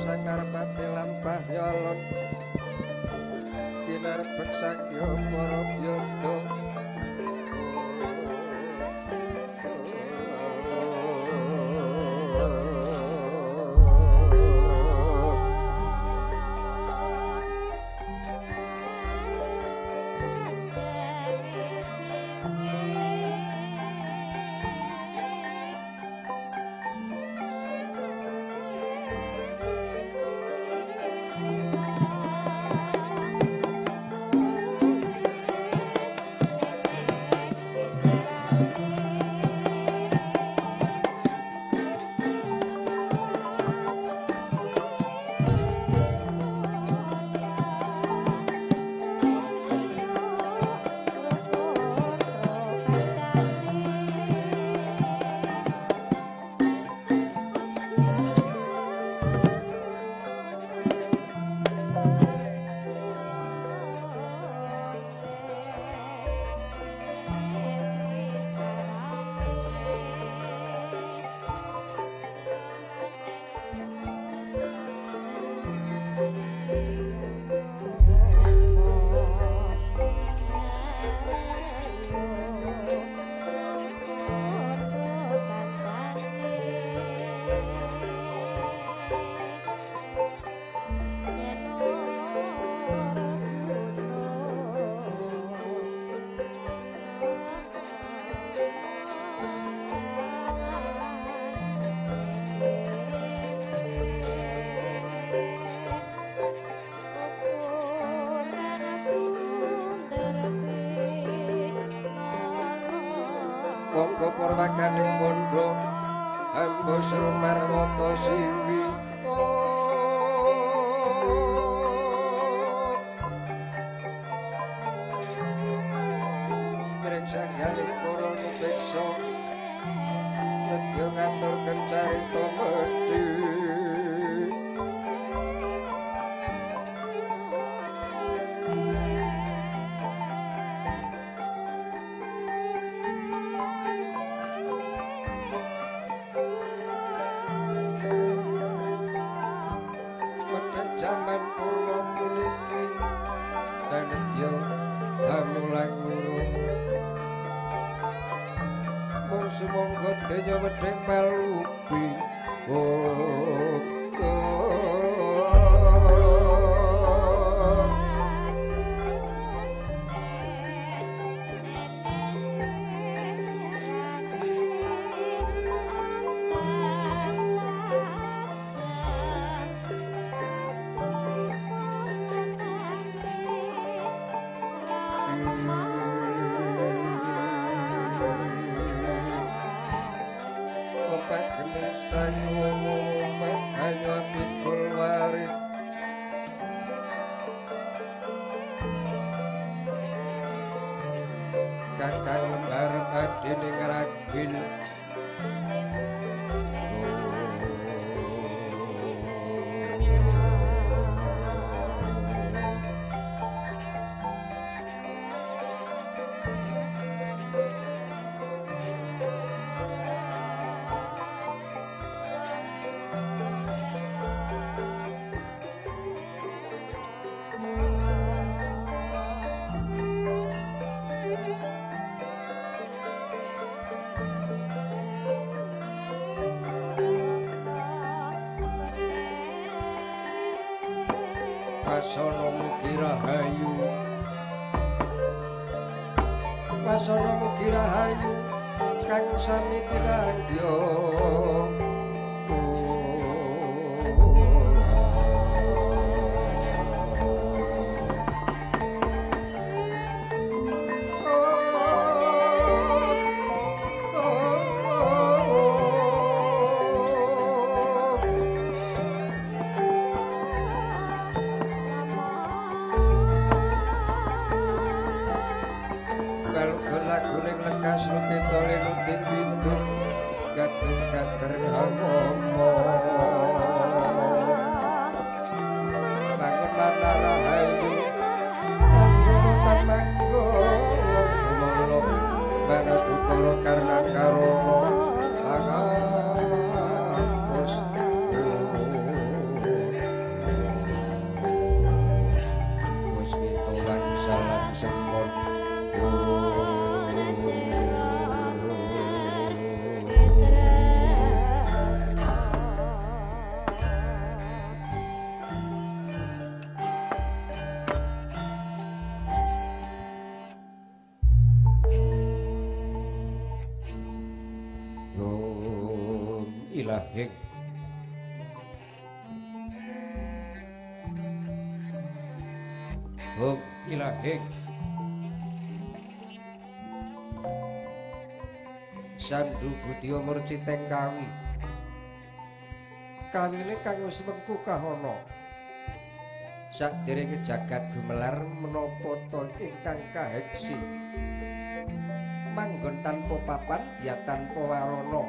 Sang Narpati lampah nyolon kinarbek sangya para byada. Monggo purwakaning bondo hamba Sumarwata siwi. Miring sangyaning para nupeksa nedya ngaturken carita medhi. Jaman purwa puniki danedya hamulang-ulung mung sumangga denya wedhing malupi. Oh, oh. Kakang lembar adine ngragil. Wasana mugi rahayu, wasana mugi rahayu kang sami pinanggya. Karena karono pangatos. ilahing. Hong ilahing. Sandu budya murciteng kawi. Kawine kang wis mengku kahana. Saderenge jagat gumelar menapa ta ingkang kaheksi. Manggon tanpa papan dia tanpa warana.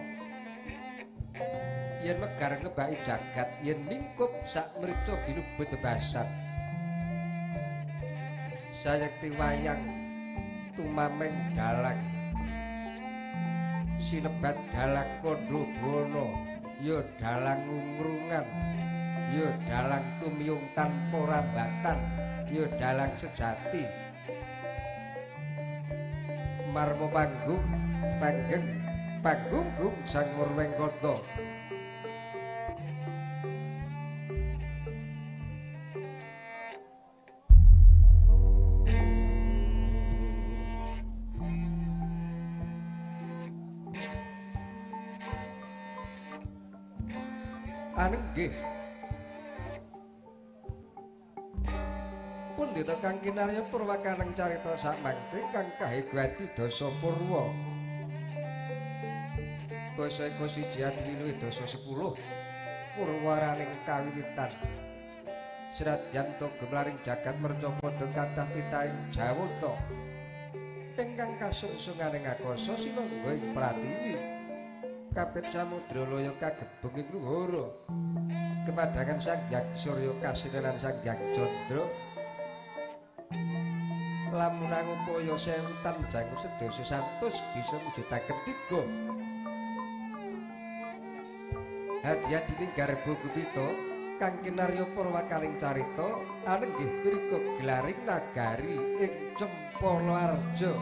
Yen megar ngebaki jagat, yen lingkup sak mrica binubut bebasan. Sayekti wayang tumameng dalang. Sinebat dalang kandha ya dalang ngrungan, ya dalang tumiyung tanpa rambatan, ya dalang sejati. Marmo panggung panggeng panggunggung sang Murwengkata. Anenggih pundhita kang kinarya purwakaneng carita sakmangke kang kahegwati dasa purwa. Basa eka siji adiluwih dasa 10 purwaraning kawiwitan. Senadyan ta gemlaring jagat merca padha kathah titahing jawata ingkang kasungsunganing akasa sinangga ing pratiwi. Kapit samudra laya kagebung ing luhara. Kepadangan Sang Hyang Surya kasinenan Sang Hyang Candra. Lamun angupaya sewu tanjang sedasa satus bisa mujudaken tiga. Hadiah dining garba gupita kang kinarya purwakaning carita anenggih mriku gelaring nagari ing Cempalaharja.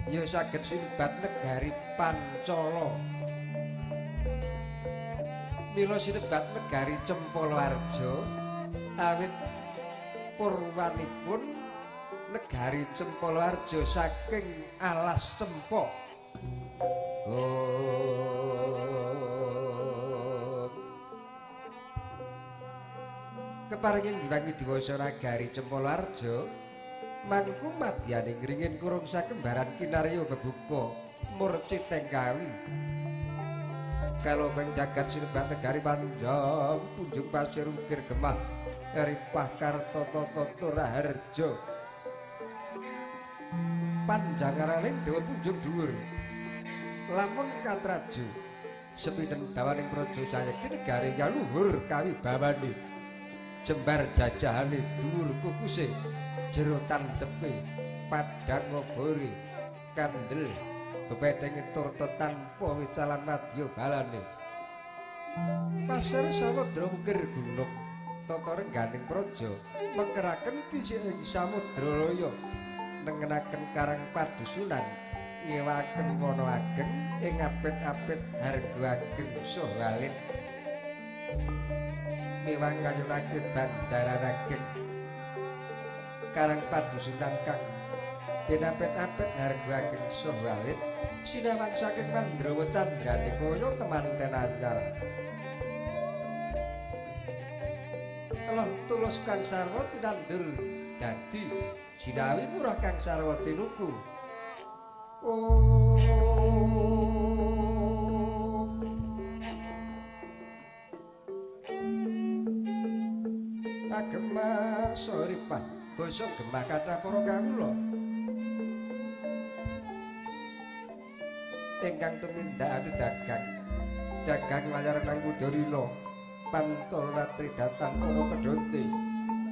Ya saged sinebat negari Pancala. Mila sinebat negari Cempalaharja awit purwanipun negari Cempalaharja saking alas Cempa. Keparingin Hyang Widiwasa nagari Cempalaharja mangku madyaning ringin kurung sakembaran kinarya kebuka murciteng kawi. Kalopeng jagat sinebat negari panjang punjung pasir ukir gemah ripah karta tata raharja. Panjang araning dewa punjung dhuwur. Lamun katraju sepinten dawaning praja sayekti negari kaluhur kawibawane. Jembar jajahane dhuwur kukuse jero tancepe padhang ngobori kandel bepetenge turta tanpa wicalan madya balane. Pasar samudra mukir gunung tata rengganing praja mengkeraken kisih ing samudra laya nengenaken karang padusunan ngewaken wana ageng ing apit-apit harga ageng saha alit miwah ngayunake bandaran ageng karang padusunan kang denapet-apet harga ageng saha alit sinawang saking Mandrawa candrane kaya temanten anyar. Eloh tulus kang sarwa tinandur dadi jinawi murah kang sarwa tinuku. Oh agemah soripah basa gemah kathah para kawula ingkang tumindak ati dagang dagang layar nang Kudorina pantara ratri datan ana pedhote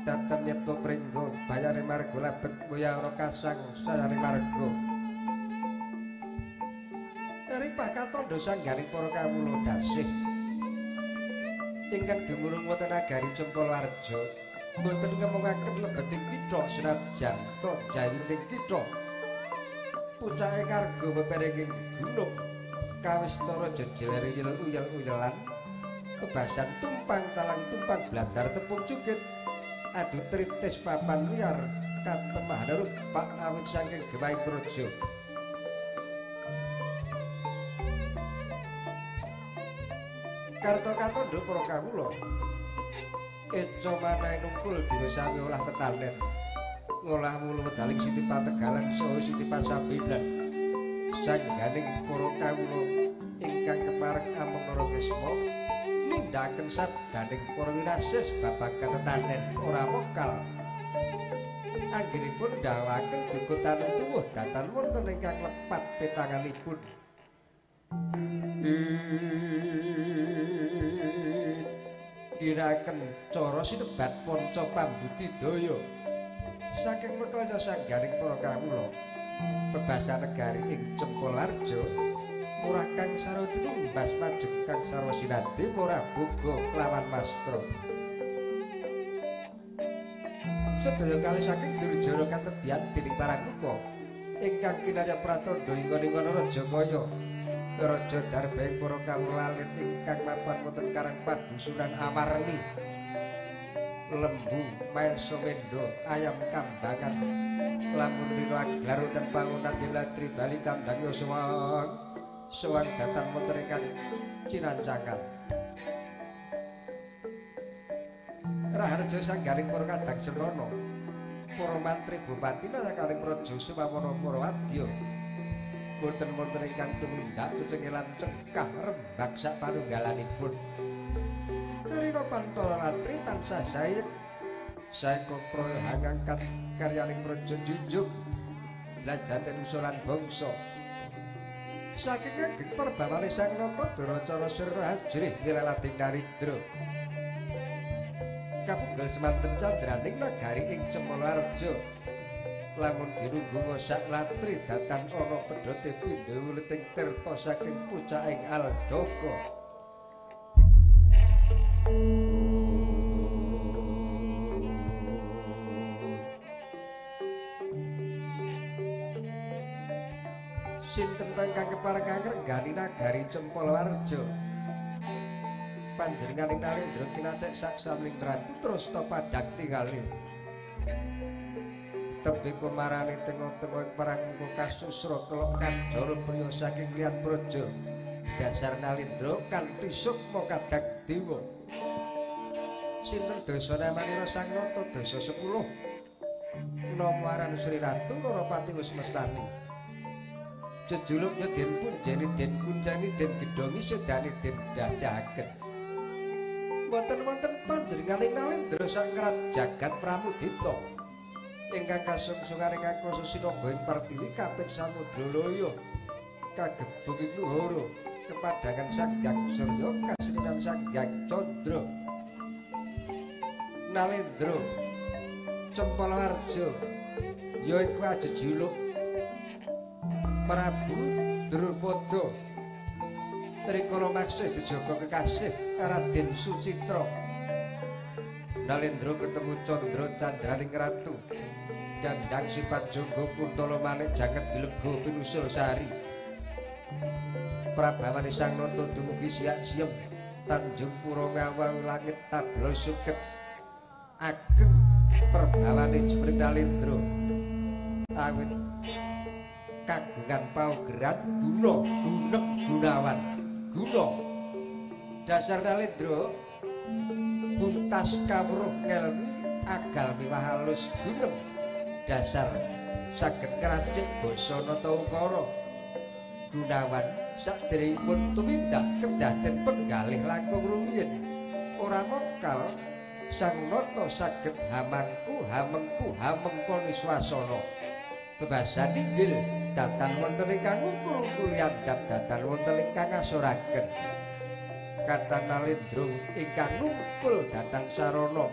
datan nyipta pringga bayare marga lebet kaya ana kasang sayane marga ripah katandha sangganing para kawula dasih ingkang dumunung wonten nagari Cempalaharja mboten ngemungaken lebeting kitha senajan ta jawining kitha pucake karga peperinging gunung kawistara jejer uyel-uyelan bebasan tumpang talang tumpang blandar tepung cukit adu tritis papan liar katemah rupak awit saking gemahing praja. Karta katandha para kawula. Eca manahe nungkul dewa sami olah tetanen. Ngolah wulu wedaling Siti Pategalan saha Siti Pasabinan. Sangganing para kawula ingkang kepareng ameng Narakesma nindakaken sabdaning para winasis babagan tetanen ora mokal. Anggenipun ndawaken duka tanem tuwuh datan wonten ingkang lepat petanganipun. Giraken cara sinebat panca pambudidaya. Saking weklaya sangganing para kawula, bebasan negari ing Cempolharja murah kang sarwa tinumbas majeng kang sarwa sinadhe murah boga kelawan mastra. Sedaya kalih saking durjana katebian dening Paranguka ingkang kinarya pratandha ingkang raja kaya raja darbaing para kawula alit ingkang mapan wonten Karang Padusunan Awarni. Lembu maesa mendo ayam kambangan lamun rina aglar wonten pangonan Latri Bali kandhang sewang sewang datan wonten ingkang cinancangan. Raharja sanggaring para kadang sentana, para mantri bupati nayakaning praja semawana para wadya boten wonten ingkang tumindak cecengelan cekah rembag sak panunggalanipun. Rina pantala latri tansah sae saeka praya ngangkat karyaning praja junjung derajate nusa lan bangsa. Saking ageng perbawane Sang Nata Duracara sirna ajrih wilalading narindra. Kapunggel semanten candraning nagari ing Cempolharja. Lamun dinunggu sak latri datan ana pedhote pindha wuleting tirta saking pucaking Aldaka. Sinten ingkang kepareng ngrenggani nagari Cempolharja? Panjenenganing Nalendra kinacek sak samling ratu terus ta padhang tinggale. Tebih kumarane tengah-tengah ing perang muka kasusra kelok kajara priya saking liyan praja. Dasar Nalendra kanthi sukma kadang dewa. Sinten dasa namanira Sang Nata dasa 10. Nama aran Sri Ratu Narapati Wismestani. Jejuluknya Den Punjeni Den Kunceni Den Gedhongi sedane Den Dadahaken. Wonten-wonten panjenenganing Nalendra sang jagat Pramudita ingkang kasungsungane kakasa sinangga ing pertiwi kapit samudra laya kagebug ing luhara kepadhangan Sang Hyang Surya kaseninan Sang Hyang Candra. Nalendra Cempolharja ya iku ajejuluk Prabu Drupada rikala maksih jejaga kekasih Raden Sucitra. Nalendra ketemu Candra candraning ratu dandang sifat jangga kuntala manik jaket glega pinusul sari. Prabawane Sang Nata dumugi siak siem Tanjung Pura ngawawi langit tabla suket ageng perbawane jemring Nalendra awit kagungan paugeran guna gunek gunawan guna. Dasar Nalendra buntas kawruh ngelmi agal miwah halus gunem dasar saged ngracik basa nata ukara. Gunawan sakderengipun tumindak kedaden penggalih langkung rumiyin ora mokal Sang Nata saged hamangku hamengku hamengkoni swasana. Bebasan inggil datan wonten ingkang ngungkul-ungkul andhap datan wonten ingkang ngasoraken. Kata Nalendra ingkang nungkul datan sarana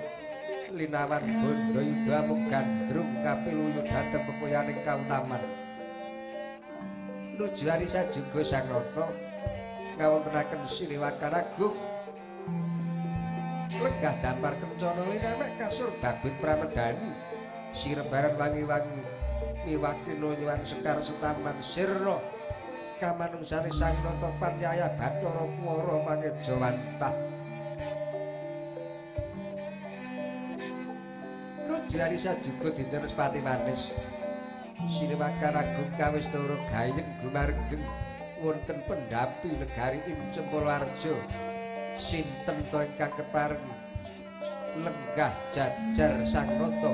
linawan bandha yuda amung gandrung kapiluyu dhateng pepoyaning kautaman. Nuju ari sajuga Sang Nata ngawontenaken siliwakan agung lenggah dampar kencana liramek kasur babut pramedani sirebaran wangi-wangi miwaki nonyuan sekar setaman sirna kamanungsane Sang Nata panyaya Bathara Kuwara mangejawantah. Nuju ari sajuga dinten Respati manis siliwakan agung kawistara gayeng gumarenggeng wonten pendhapi negari ing Cempolharja. Sinten to ingkang kepareng lenggah jajar Sang Nata.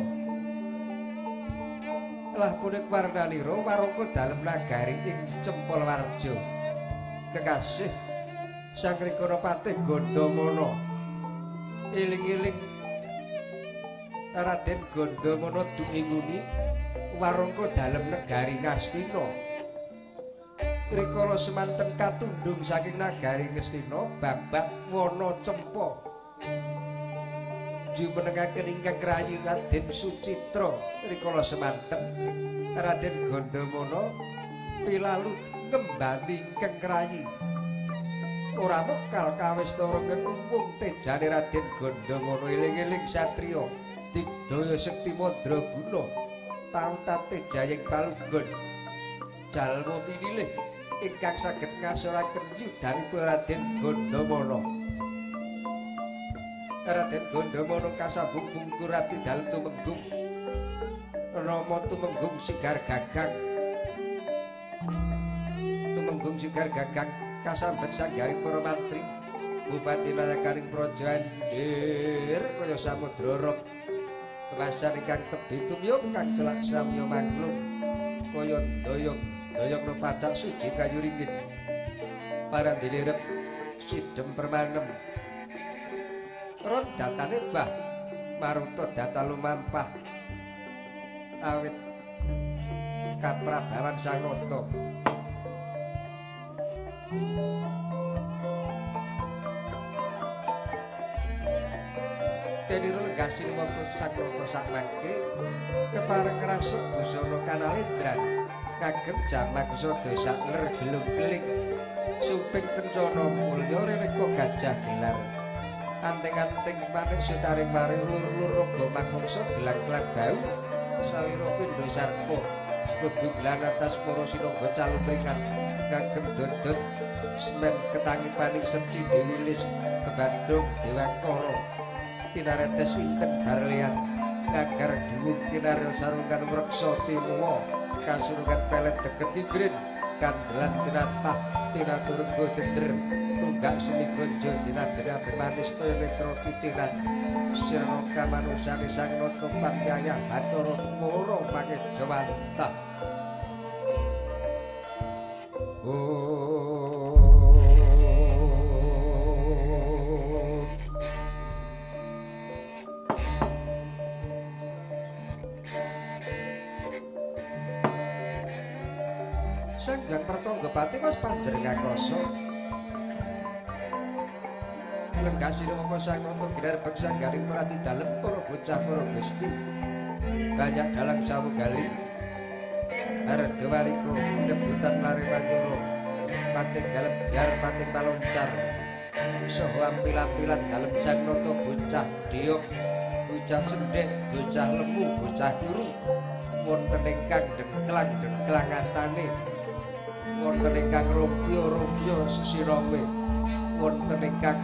Lah punika warnanira warangka dalem nagari ing Cempolwarja. Kekasih Sang Rikana Patih Gandamana. Eling-eling Raden Gandamana duinguni warangka dalem negari Ngastina. Rikala semanten katundhung saking nagari Ngastina babat wana Cempa. Jumenengaken ingkang rayi Raden Sucitra. Rikala semanten Raden Gandamana pilalu ngembani ingkang rayi. Ora mekal kawistara ngekumpung tejane Raden Gandamana. Eling-eling satriya digdaya sekti mandraguna tautate jayeng palugon jalma pinilih ingkang saged ngasoraken yudanipun Raden Gandamana. Raden Gandamana kasambung bungkur abdi dalem tumenggung. Rama Tumenggung Sigar Gagang. Tumenggung Sigar Gagang kasambet sanggaring para mantri. Bupati Nayakaring Praja Andir kaya samudra rob. Kewasan ingkang tebih tumyum kang celak samya maklum kaya doyong doyong pacak suji kayu ringin. Parandilirep sidem permanem. Ron datane bah maruta data lumampah awit kaprabawan Sang Nata. Denira lenggah sinuwaka Sang Nata sakmangke kepareng krasuk busana kanalendran kagem jamak sada sak ler gelung keling suping kencana mulya rereka gajah gelar. Anting-anting manik sutaring mari ulur-ulur raga mangsa gelang-gelang bau sawira pindha sarpa bebunglan atas para sinangga calupringan ngagem dodot semen ketangi paning seci dewi lis kebadrung dewangkara tinaretes inten barlean nganggar dhuwung kinarya sarungan wreksa timuwa kasurungan pelet deket ingrin kandelan tinatah tinaturga deder tunggak semi gonjo dinabri manis kaya netra kitiran sirna kamanusane Sang Nata patyayah Bathara Kumara pangejawantah. Sang Hyang Pertangga Pati was panjenengan lenggah sinuwaka Sang Nata ginarbek sanggaring prati dalem para bocah para gusti banyak dalang sawunggali Ardawarika pinebutan lare manyura pating galem biar pating paloncar saha ampil-ampilan dalem Sang Nata bocah diok bocah cendhek bocah lemu bocah kuru wonten ingkang dengklang-dengklang astane wonten ingkang rompyo-rompyo sesirame wonten ingkang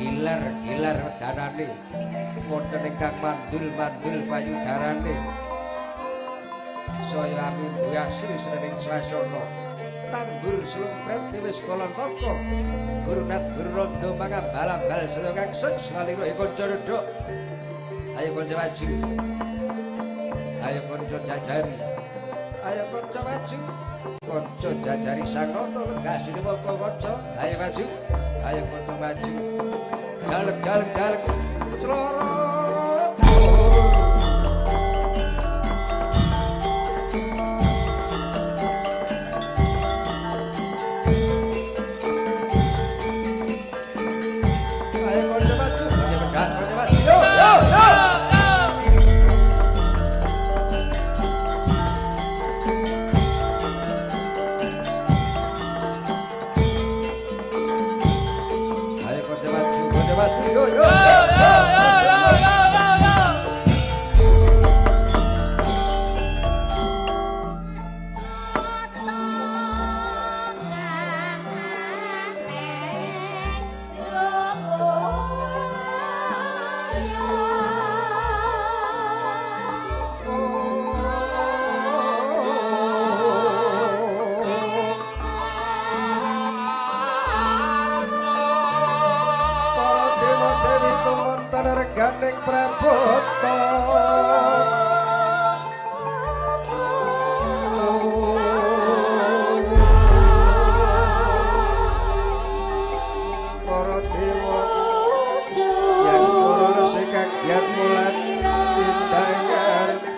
gilar-gilar wedanane wonten ingkang mandul-mandul payudarane saya amimbu asri srening swasana tambur slumpret wis kalantaka gurunat gurunda mangambal-ambal saya kangsung salira kanca redha. Ayo kanca maju, ayo kanca jajari, ayo kanca maju, kanca jajari Sang Nata lenggah sinuwaka kanca, ayo maju, ayo kanca maju, jalek jalek jalek celoro. Ayo kanca maju, ayo mendak kanca maju, yo yo yo. Yo yo yo yo yo. Warganing Prabata. Para dewa yen para resi kagiat mulat tindak ngerti.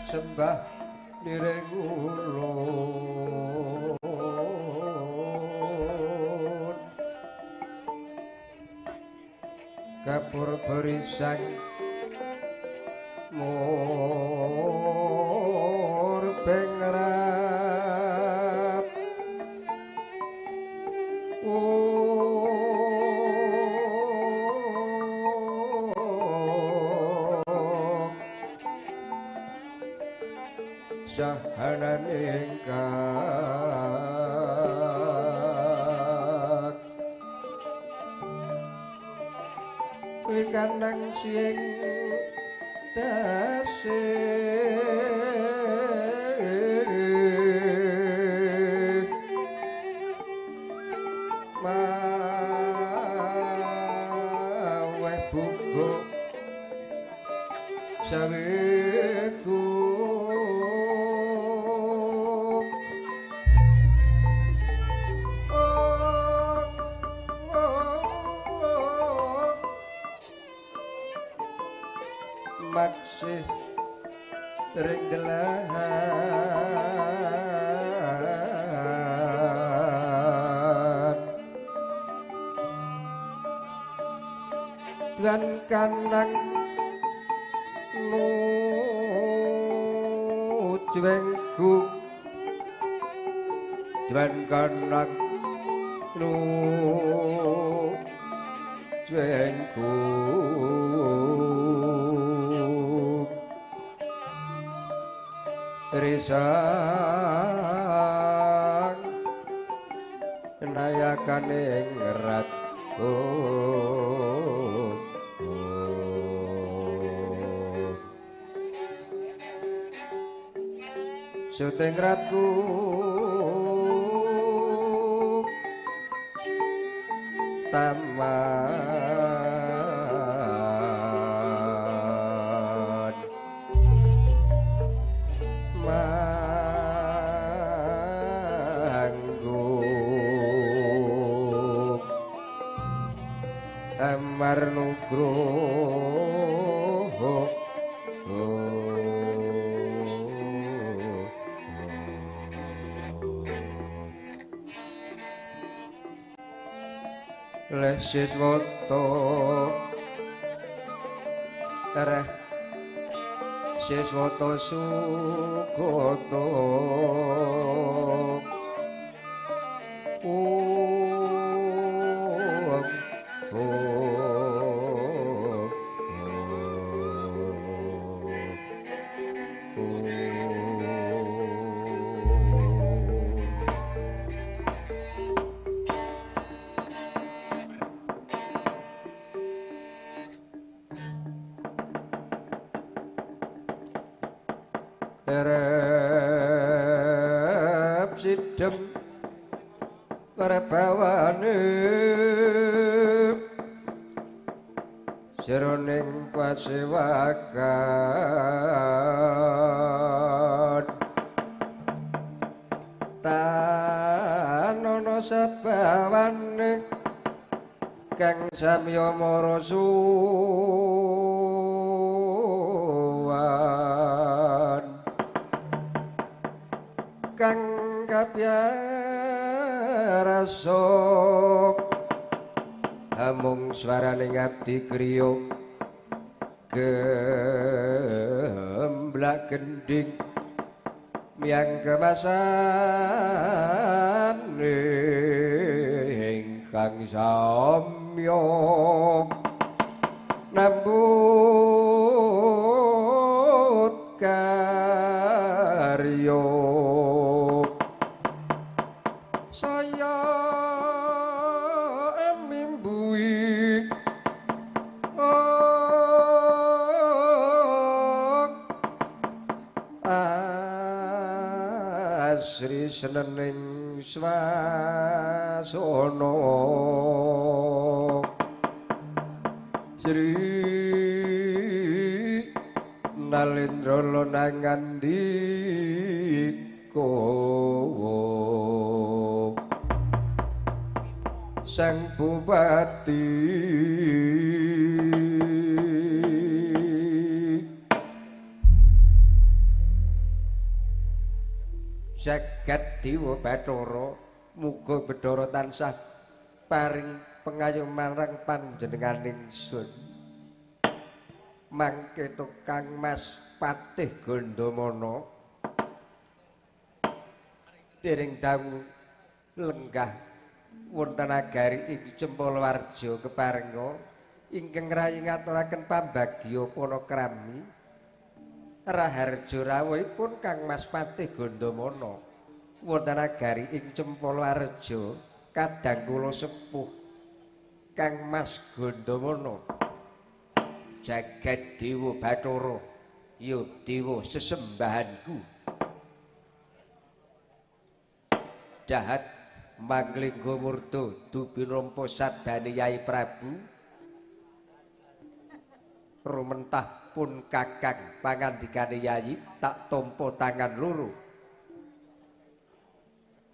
Sembah nireng ulun kapur berisang mur pengrap sahananing kak Wikanang sing dase maweh buku sawiku maksih ring delahan dan kanang nujwengku dan kanang nujwengku risang nayakaning rat syuting ratku taman manggung Amar Nugroho Leh siswata reh siswata sugata Erep sidem perbawane jroning pasewakan tanono sabawane kang samya mara suwan kang kapyarasa amung swarane ngabdi kriya gemblak gendhing miyang kemasane ingkang samya nambut karya saya mimbui asri senening swasana Sri Nalendra lonangandika Sang Bupati Jagat Dewa Bathara muga Bathara tansah paring pengayoman marang panjenenganing sun. Mangke Kang Mas Patih Gandamana dereng dangu lenggah wonten nagari ing Cempalawarja keparenga ingkang rayi ngaturaken pambagya panakrami raharja rawuhipun Kang Mas Patih Gandamana wonten nagari ing Cempalawarja kadang kula sepuh Kang Mas Gandamana. Jagat Dewa Bathara ya dewa sesembahanku. Dahat manglingga murda dubinampa sabdane Yai Prabu. Rumentah pun kakang pangandikane Yai tak tampa tangan loro.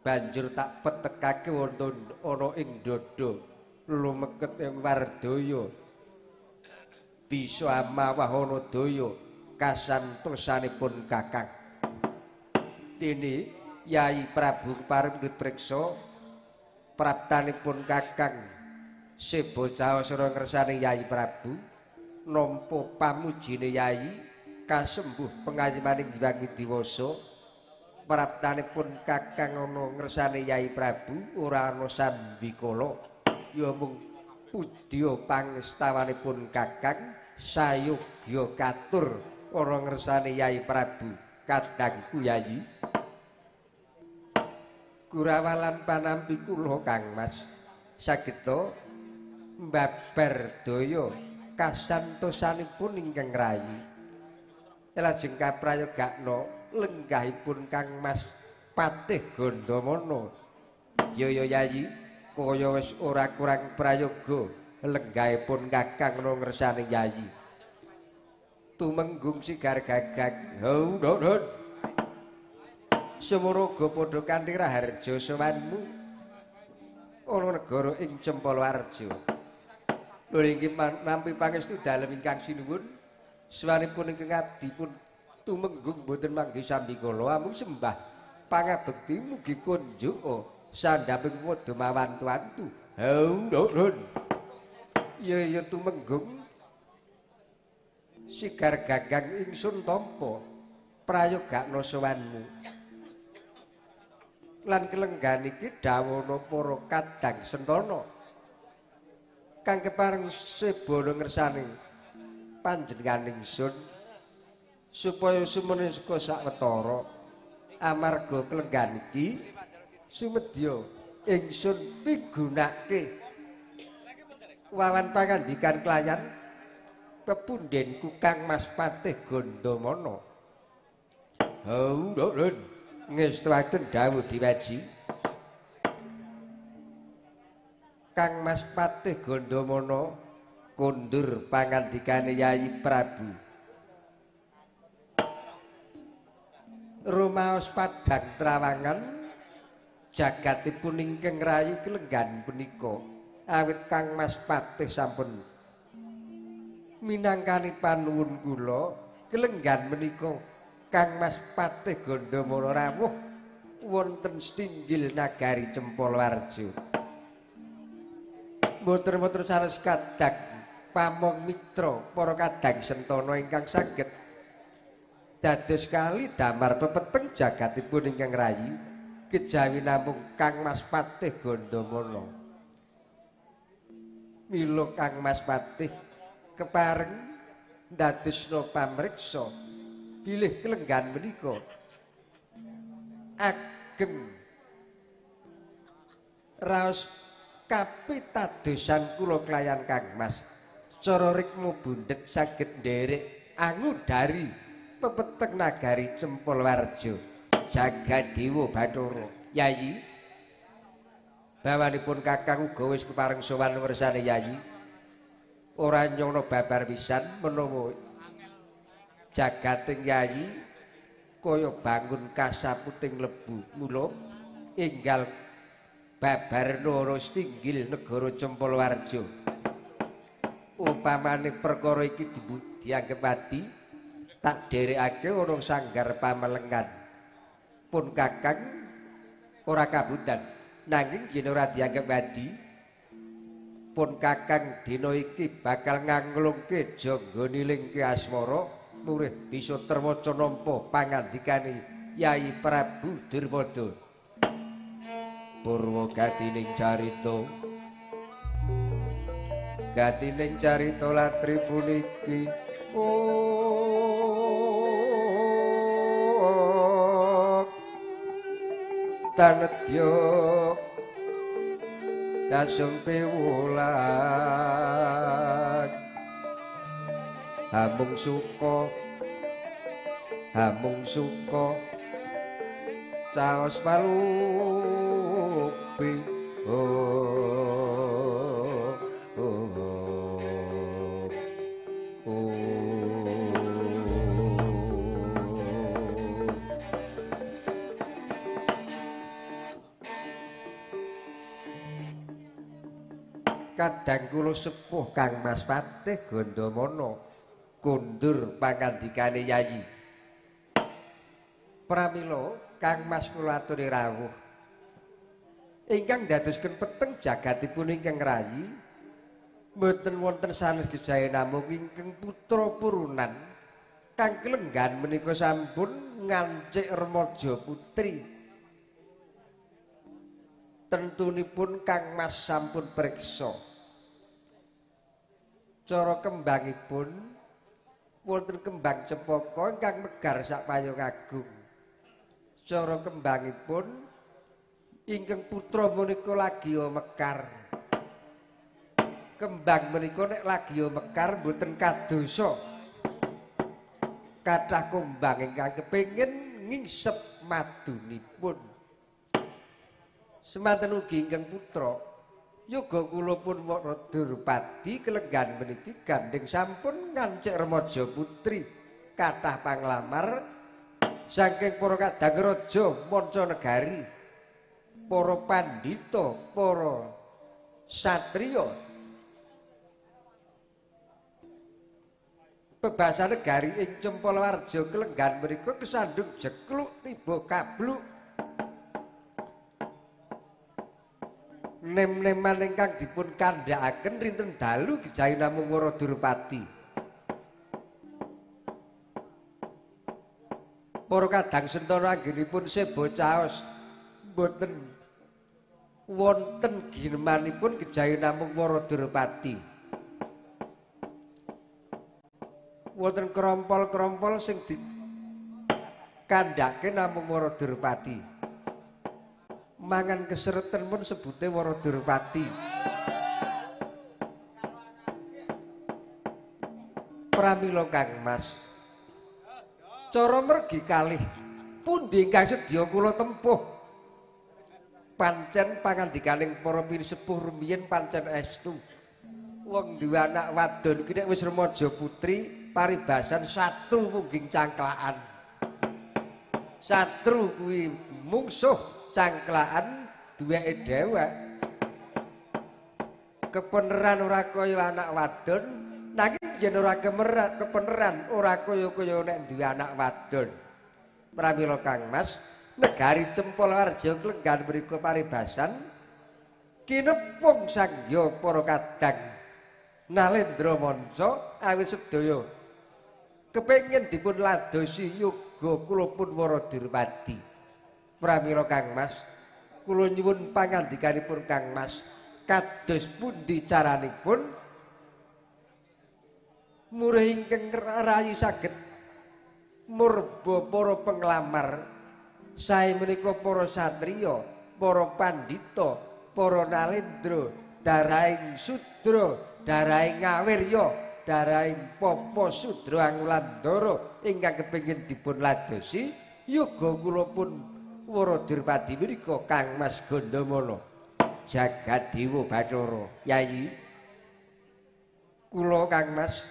Banjur tak petekake wonten ana ing dada lumeket ing wardaya. Bisa amawah ana daya kasantosanipun kakang. Dene Yai Prabu kepareng ndut priksa praptanipun kakang seba caosra ngersane Yai Prabu nampa pamujine Yai kasembuh pengayimaning Hyang Widiwasa. Praptanipun kakang ana ngersane Yai Prabu ora ana sambikala ya mung pudya pangestawanipun kakang sayogya katur ana ngersane Yai Prabu kadangku Yai. Gurawalan panampi kula Kang Mas sageta mbabar daya kasantosanipun ingkang rayi. Lajeng kaprayogakna lenggahipun Kang Mas Patih Gandamana. Ya ya Yayi, kaya wis ora kurang prayoga lenggahipun kakang ana ngersane Yayi. Tumenggung sigar gagak. Hau nun. Semono uga padha kanthi raharja sowanmu ana negara ing Cempalawarja. Lho inggih nampi pangestu dalem ingkang sinuwun. Sowanipun ingkang abdi pun tumenggung boten manggih sambikala amung sembah pangabekti mugi kunjuka sandhaping padha mawantu-wantu. Hau nun. Ya ya tumenggung sigar gagang ingsun tampa prayogakna sowanmu. Lan kelenggan iki dawana para kadang sentana kang kepareng sebana ngersane panjenengan ingsun supaya sumene saka sawetara amarga kelenggan iki sumedya ingsun pigunake wawan pangandikan kelayan pepundhenku Kang Mas Patih Gandamana. Hau nun ngestuaken dawuh diwaji. Kang Mas Patih Gandamana kondur pangandikane Yai Prabu. Rumaos padhang trawangan jagatipun ingkang rayi kelenggan punika awit Kang Mas Patih sampun minangkani panuwun kula kelenggan menika Kang Mas Patih Gandamana rawuh wonten setinggil nagari Cempalawarja. Mboten-mboten sanes kadang pamong mitra para kadang sentana ingkang saged dados kali damar pepeteng jagatipun ingkang rayi kejawi namung Kang Mas Patih Gandamana. Mila Kang Mas Patih kepareng ndadosna pamriksa bilih kelenggan menika ageng raos kapitadosan kula kelayan Kang Mas. Cara rikma bundhet saged nderek angudari pepeteng nagari Cempalawarja Jagat Dewa Bathara. Yayi, bawanipun kakang uga wis kepareng sowan ngersane Yayi. Ora nyono babar pisan menawa jagating Yayi kaya bangun kasaputing lebu. Mula enggal babarna ana setinggil negara Cempalawarja. Upamane perkara iki dianggep adi tak derekake ana sanggar pamelengan. Pun kakang ora kabutan, nanging yen ora dianggep adi pun kakang dina iki bakal nganglungke jangga nilingke asmara murih bisa terwaca nampa pangandikane Yai Prabu Durmada. Purwa gatining carita, gatining carita latri puniki tanedya kasung piwulan. Hamung suka hamung suka caos palupi oh oh oh. Kadang kula sepuh Kang Mas Patih Gandamana kondur pangandikane Yayi. Pramila Kang Mas kula aturi rawuh ingkang ndadosken peteng jagatipun ingkang rayi mboten wonten sanes gejahe namung ingkang putra purunan kang kelenggan menika sampun ngancik remaja putri. Tentunipun Kang Mas sampun priksa cara kembangipun wonten kembang cepaka ingkang megar sak payung agung. Cara kembangipun ingkang putra menika lagi mekar. Kembang menika nek lagi mekar mboten kadosa. Kathah kembang ingkang kepengin ngingsep madunipun. Semanten ugi ingkang putra yoga kula pun Wara Durpadi kelenggan meniki gandeng sampun ngancik remaja putri kathah panglamar saking para kadang raja manca negari, para pandhita, para satriya bebasan negari ing Cempalawarja kelenggan menika kesandung jekluk tiba kabluk. Nem-neman ingkang dipun kandhakaken rinten dalu gejahe namung Wara Durpadi. Para kadang sentana anggenipun seba caos mboten wonten ginemanipun gejahe namung Wara Durpadi. Wonten krompol-krompol sing dikandhake namung Wara Durpadi. Mangan kesereten pun sebute Wara Durpadi. Pramila Kang Mas, cara mergi kalih pundi ingkang sedya kula tempuh? Pancen pangandikaning para pinisepuh rumiyin pancen estu. Wong duwe anak wadon iki nek wis remaja putri paribasan satru mungging cangklakan. Satru kuwi mungsuh, cangklakan duweke dhewek. Kepeneran ora kaya anak wadon, nanging yen ora kepeneran ora kaya-kaya nek duwe anak wadon. Pramila Kang Mas, negari Cempalawarja klenggan mriku paribasan kinepung sangya para kadang Nalendra manca awit sedaya kepengin dipun ladosi yoga kula pun Wara Durpadi. Pramila Kang Mas, kula nyuwun pangandikanipun Kang Mas, kados pundi caranipun murih ingkang rayi saged murba para penglamar sae menika para satriya, para pandhita, para nalendra, darahing sudra, darahing ngawirya, darahing papa sudra angulandara ingkang kepengin dipun ladosi yoga kula pun Wara Durpadi menika Kang Mas Gandamana jagat dewa Bathara. Yayi kula Kang Mas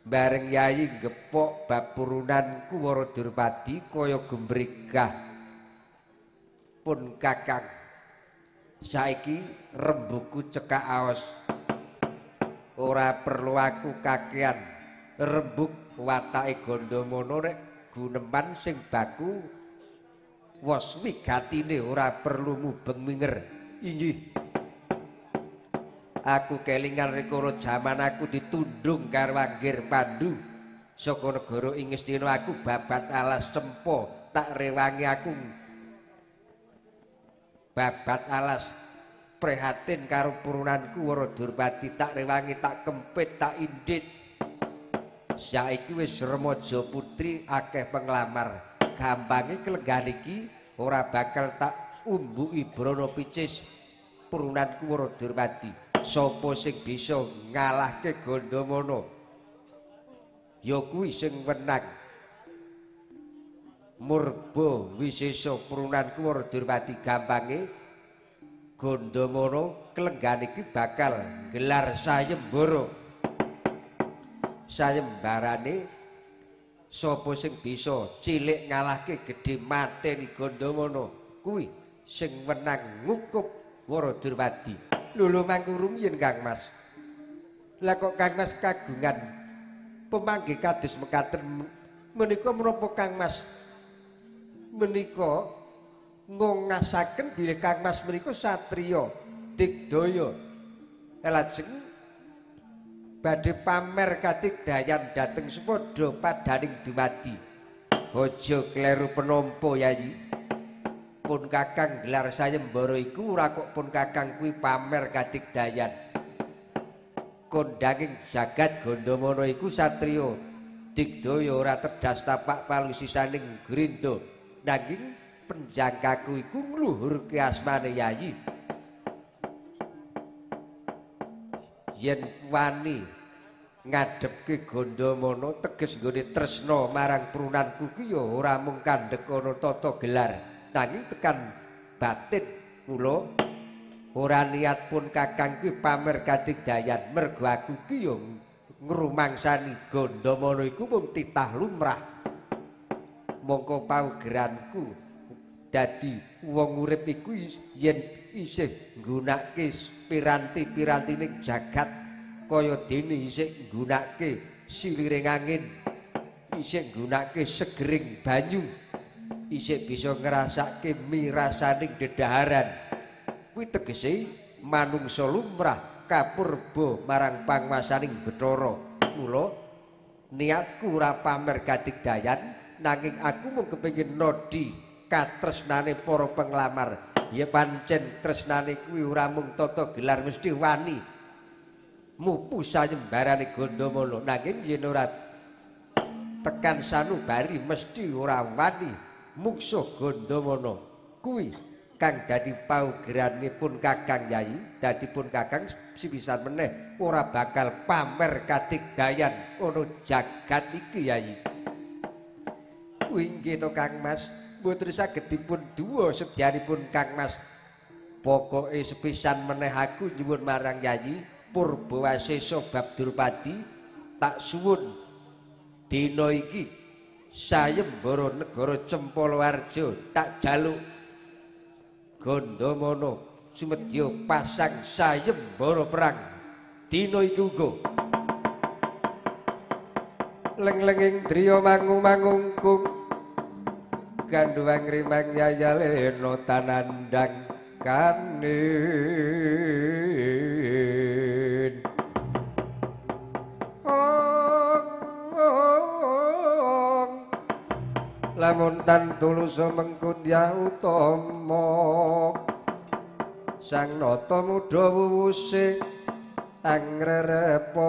bareng Yayi gepok bab purunanku Wara Durpadi kaya gembrigah pun kakang. Saiki rembugku cekak aos, ora perlu aku kakean rembug watake Gandamana nek guneman sing baku wos wigatine ora perlu mubeng minger. Inggih. Aku kelingan rikala jaman aku ditundung karo Anggir Pandu saka negara ing Ngastina, aku babat alas cempa tak rewangi aku babat alas prihatin karo purunanku Wara Durpadi tak rewangi tak kempit tak indit. Saiki wis remaja putri akeh penglamar, gampange kelenggan iki ora bakal tak umbuki brana picis purunanku Wara Durpadi. Sapa sing bisa ngalahke Gandamana? ya kuwi sing wenang. Murba wisesa prunan Kuwara Durpadi gampange Gandamana klenggan iki bakal gelar sayembara. Sayembarane sapa sing bisa cilik ngalahke gedhe mateni Gandamana kuwi sing wenang ngukup Wara Durpadi. Lho lho mangku rumiyin Kang Mas. Lah kok Kang Mas kagungan pemanggih kados mekaten menika menapa Kang Mas? Menika ngongasaken bilih Kang Mas menika satriya digdaya lajeng badhe pamer kadigdayan dhateng sepadha padaning dumadi. Aja kleru penampa Yayi. Pun Kakang gelar sayembara iku ora kok pun Kakang kuwi pamer kadigdayan. Kondanging jagat Gandamana iku satriya digdaya ora tedas tapak palusisaning grinda. Nanging penjangkaku iku ngluhurke asmane Yayi. Yen wani ngadhepke Gandamana teges nggone tresna marang prunanku ki ya ora mung kandhek ana tata gelar, nanging tekan batin kula ora niat pun Kakang kuwi pamer kadigdayan mergo aku ki ya ngrumangsani Gandamana iku mung titah lumrah. Mongko paugeranku dadi wong urip iku yen isih nggunakake piranti-pirantine jagat kaya dene isih nggunakake siliring angin, isih nggunakake segering banyu, isih bisa ngrasake mirasaning dedaharan. Kuwi tegese manungsa lumrah kapurba marang panguwasaning Bathara. Mula niatku ora pamer kadigdayan, nanging aku mung kepengin nodhi katresnane para penglamar. Ya pancen tresnane kuwi ora mung tata gelar mesti wani mupu sayembarane Gandamana, nanging yen ora tekan sanubari mesti ora wani mungsuh Gandamana. Kuwi kang dadi paugeranipun Kakang Yayi, dadi pun Kakang sepisan meneh ora bakal pamer kadigdayan ana jagat iki Yayi. Inggih to Kang Mas, mboten saged dipun duwa sedyanipun Kang Mas. Pokoke sepisan meneh aku nyuwun marang Yayi Purbawasesa bab Durpadi, tak suwun dina iki sayembara negara Cempalawarja tak jaluk Gandamana sumedya pasang sayembara perang dina iki uga. Leng-lenging driya mangu-mangungkung gandhuwang rimang yayalena tanandang kanin. Ong ong lamun tan tulus mengkundya utama sang nata mudha wuwuse angrerepok.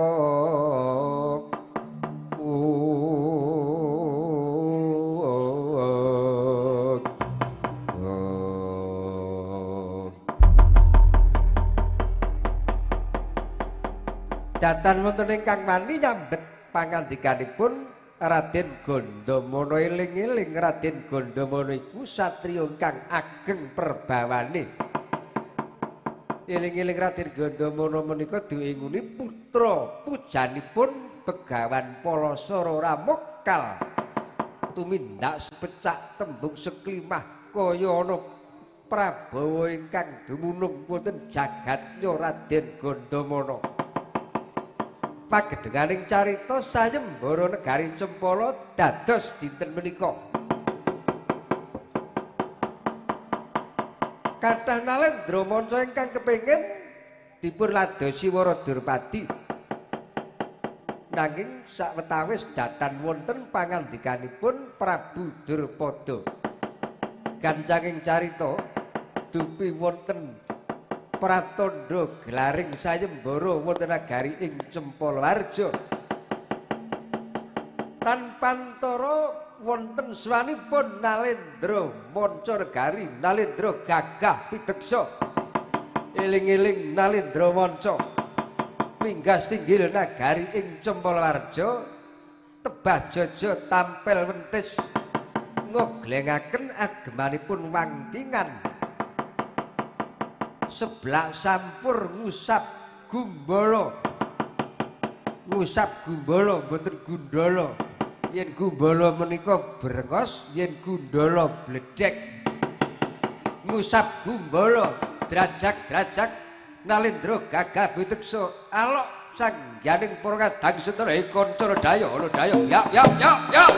Datan wonten ingkang wani nyambet pangandikanipun Raden Gandamana. Eling-eling Raden Gandamana iku satriya ingkang ageng perbawane. Eling-eling Raden Gandamana menika diinguni putra pujanipun Begawan Palasara ora mokal tumindak sepecak tembung seklimah kaya ana prabawa ingkang dumunung wonten jagatnya Raden Gandamana. Pagedhenganing carita sayembara negari Cempala dados dinten menika. Kathah nalendra manca ingkang kepengin dipun ladosi Wara Durpadi. Nanging sawetawis datan wonten pangandikanipun Prabu Durpada. Gancanging carita dupi wonten pratandha gelaring sayembara wonten nagari ing Cempalawarja. Tanpantara wonten swanipun Nalendra manca negari Nalendra gagah pideksa. Eling-eling Nalendra manca minggas tinggil nagari ing Cempalawarja Tebah jaja tampel wentis ngoglengaken agemanipun wangkingan. Seblak sampur ngusap gumbala. Ngusap gumbala mboten gundala. Yen gumbala menika brengos, yen gundala bledhek. Ngusap gumbala drajak-drajak Nalendra gagah biteksa alok sangganing para kadang setara kanca daya ala daya ya ya ya ya.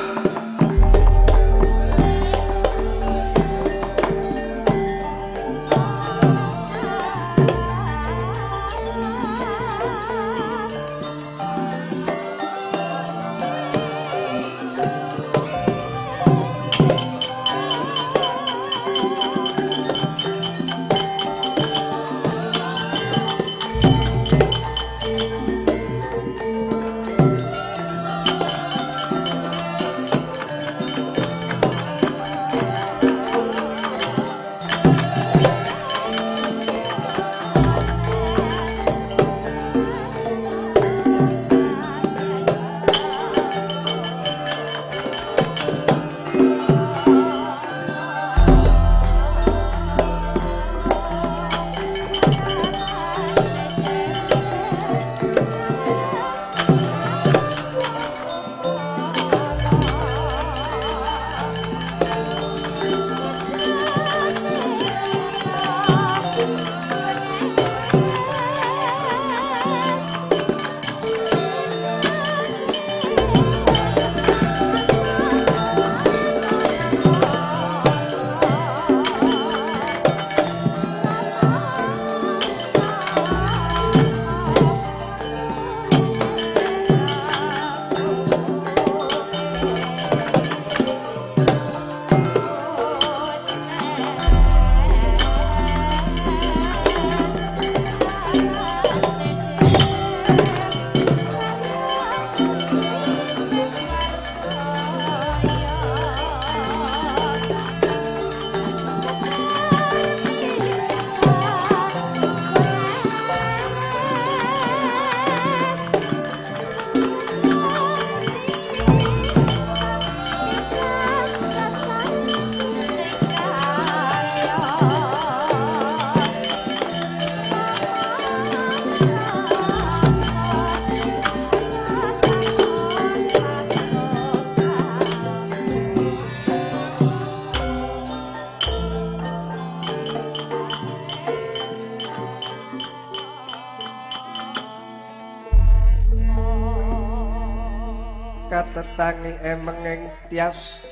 Katetangi emenging tias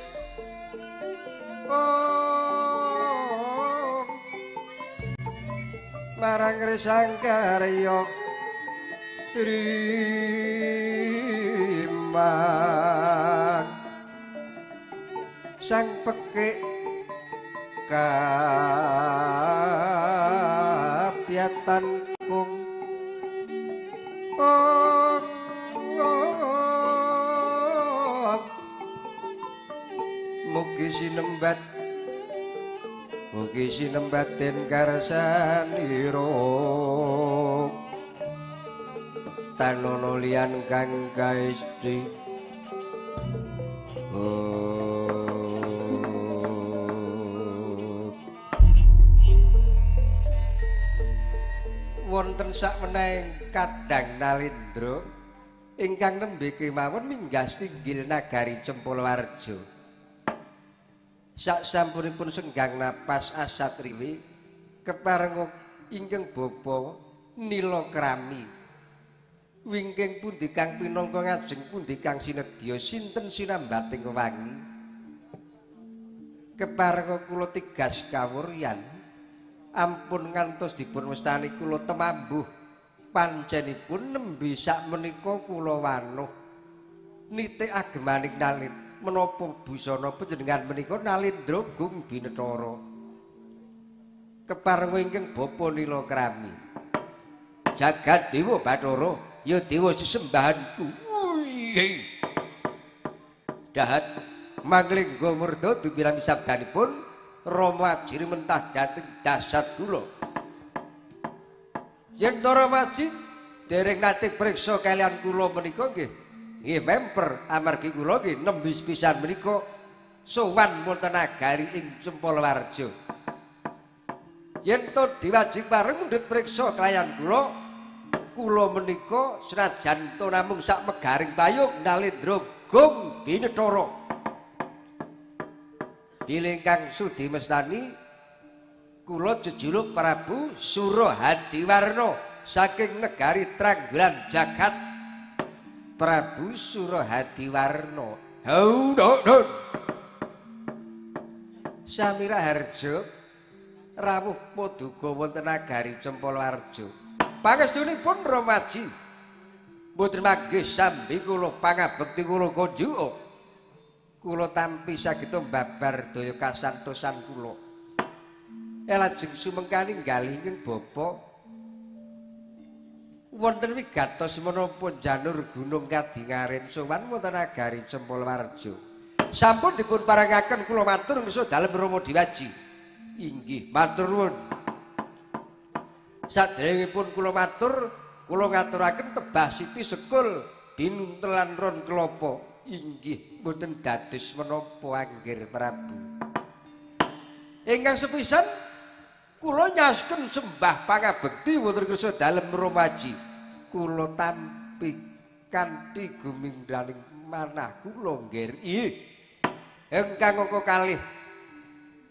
oh, marang resang karya riman sang pekik kapiatan kung oh, mugi sinembat mugi sinembat den karsanira tanono liyan kang kaesti. Wonten sakmenehing kadang Nalendra ingkang nembe kemawon minggas tinggil nagari Cempolawarjo. Sak sampunipun senggang napas asatriwi keparenga ingkang bapa Nilakrami. Wingking pundi kang pinangka ngajeng pundi kang sinedya sinten sinambating wangi. Keparenga kula tigas kawuryan ampun ngantos dipun wastani kula temambuh pancenipun nembe sakmenika kula wanuh nitik agemaning Nalendra menapa busana panjenengan menika Nalendra Gung Binethara. Keparenga ingkang bapa Nilakrami jagat dewa Bathara ya dewa sesembahanku. Dahat manglingga murda dumirami sabdanipun Rama Ajir mentah dhateng dasar kula. Yen Rama Aji dereng nate priksa kaliyan kula menika nggih Nggih memper amargi kula nggih nembe pisan menika sowan wonten nagari ing Cempalawarja. Yen to diwajib pareng mundhut priksa kelayan kula, kula menika senajan to namung sak megaring payung nalendra gong binethara. Bilih ingkang sudi mestani kula jejuluk Prabu Surahadiwarna saking negari Tranggulan Jagat. Prabu Surahadiwarna. Hau dok dok. Samira Harjo rawuh paduka wonten nagari Cempalawarja. Pangestunipun Ramaji mboten manggih sambi kula pangabekti kula kunjuk. Kula tampi saged mbabar daya kasantosan kula. Lajeng sumengkani nggalih ing bapa wonten wigatos menapa janur gunung kadingaren sowan wonten nagari Cempalawarja. Sampun dipun parengaken kula matur ngesa dalem Rama Diwaji. Inggih, matur nuwun. Saderengipun kula matur, kula ngaturaken tebah siti sekul binuntelan ron kelapa. Inggih, mboten dados menapa anggir Prabu. Ingkang sepisan kula nyasken sembah pangabekti wonten kersa dalem Ramaji. Kula tampi kanthi gumingdaning manah kula nggih. Ingkang angka kalih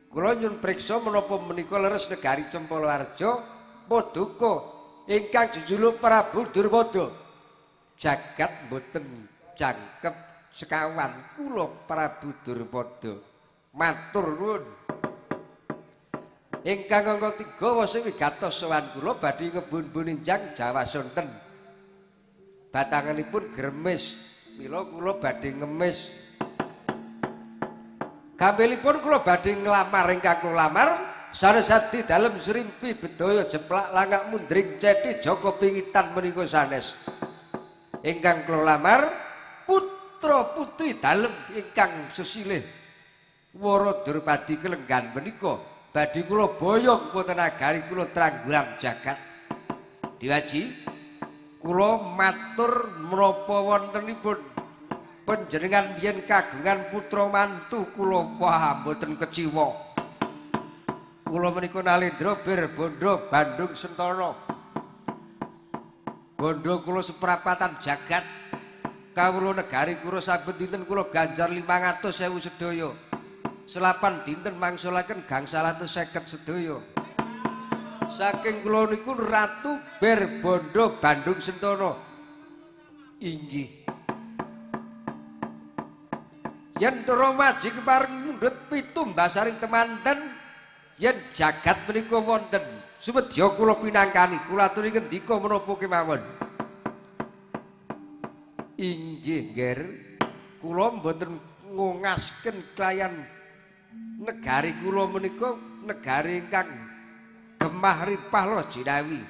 kula nyuwun priksa menapa menika leres negari Cempalawarja paduka ingkang jejuluk Prabu Durpada. Jagat mboten jangkep sekawan kula Prabu Durpada. Matur nuwun. Ingkang angka 3 wose wigatos sowan kula badhe ngebun-buninjang Jawa Sonten. Batanganipun gremes, mila kula badhe ngemis. Gampilipun kula badhe nglamar ingkang kula lamar sanes adi dalem srimpi bedaya jeplak langak mundring ceti jaka pingitan menika sanes. Ingkang kula lamar putra putri dalem ingkang sesilih Wara Drupadi kelenggan menika badhe kula boyong wonten nagari kula Tranggulan Jagat. Diwaji kula matur menapa wontenipun panjenengan biyen kagungan putra mantu kula wah mboten keciwa. Kula menika nalendra bir bondo Bandung Sentana. Bondo kula seprapatan jagat. Kawula negari kula saben dinten kula ganjar 500.000 sedaya. Selapan dinten mangsulaken gangsal atus seket sedaya. Saking kula niku Ratu Bir Bondo Bandung Sentana. Inggih. Yen Ramaji kepareng mundhut pitumbasaring temanten yen jagat menika wonten sumedya kula pinangkani kula aturi ngendika menapa kemawon. Inggih, Nger. Kula mboten ngongasken kelayan negari kula menika negari ingkang gemah ripah loh jinawi.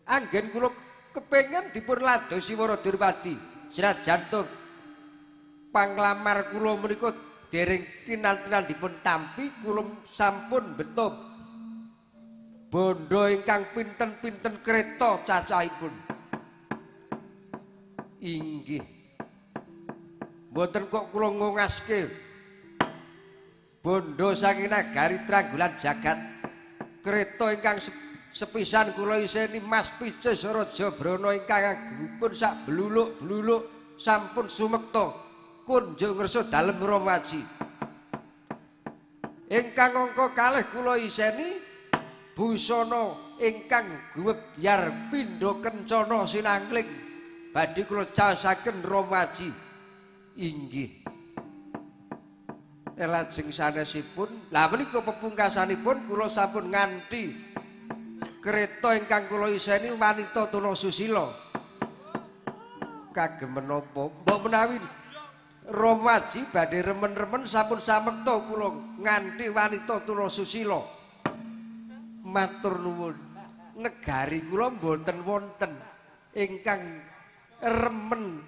Anggen kula kepengin dipun ladosi Wara Durpadi senajan to panglamar kula menika dereng kinantenan dipun tampi kula sampun beto bondo ingkang pinten-pinten kereta cacahipun. Inggih. Mboten kok kula ngongaske bondo saking nagari Tranggulan Jagat. Kereta ingkang sepisan kula iseni Mas Picis Raja Brana ingkang agengipun sak bluluk-bluluk sampun sumekta kunjung ngersa dalem Ramaji. Ingkang angka kalih kula iseni busana ingkang guwebyar pindha kencana sinangling badhe kula caosaken Ramaji. Inggih. Lajeng sanesipun, lha menika pepungkasanipun kula sampun nganti kereta ingkang kula iseni wanita tuna susila. Kagem menapa? Mbok menawi Ramaji badhe remen-remen sampun samekta kula nganti wanita tuna susila. Matur nuwun. Negari kula mboten wonten ingkang remen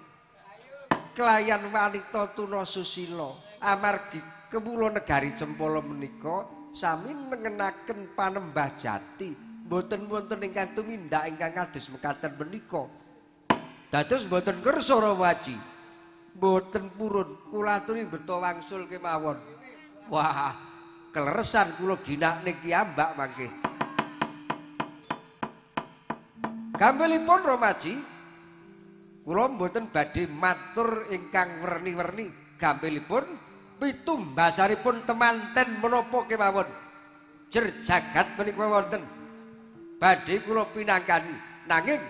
kelayan wanita tuna susila. Amargi kewula negari Cempala menika sami nengenaken panembah jati, mboten wonten ingkang tumindak ingkang kados mekaten menika. Dados mboten kersa Rama Aji. Mboten purun kula aturi beto wangsul kemawon. Wah, keleresan kula ginakne kiyambak mangke. Gampilipun Rama Aji, kula mboten badhe matur ingkang werni-werni. Gampilipun pitumbasaripun temanten menapa kemawon. Jer jagat menika wonten badhe kula pinangkani. Nanging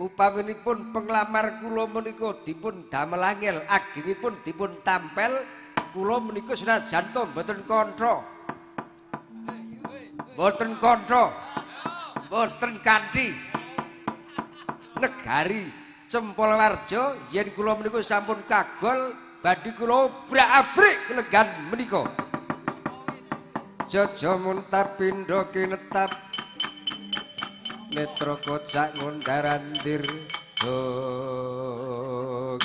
upaminipun penglamar kula menika dipun damel angel, agengipun dipun tampel, kula menika senajan to mboten kanca. Mboten kanca. Mboten kanthi negari Cempolawarja yen kula menika sampun kagol badhe kula obrak-abrik kelenggan menika. Jaja muntap pindha kinetap netra kocak ngundarandir dong.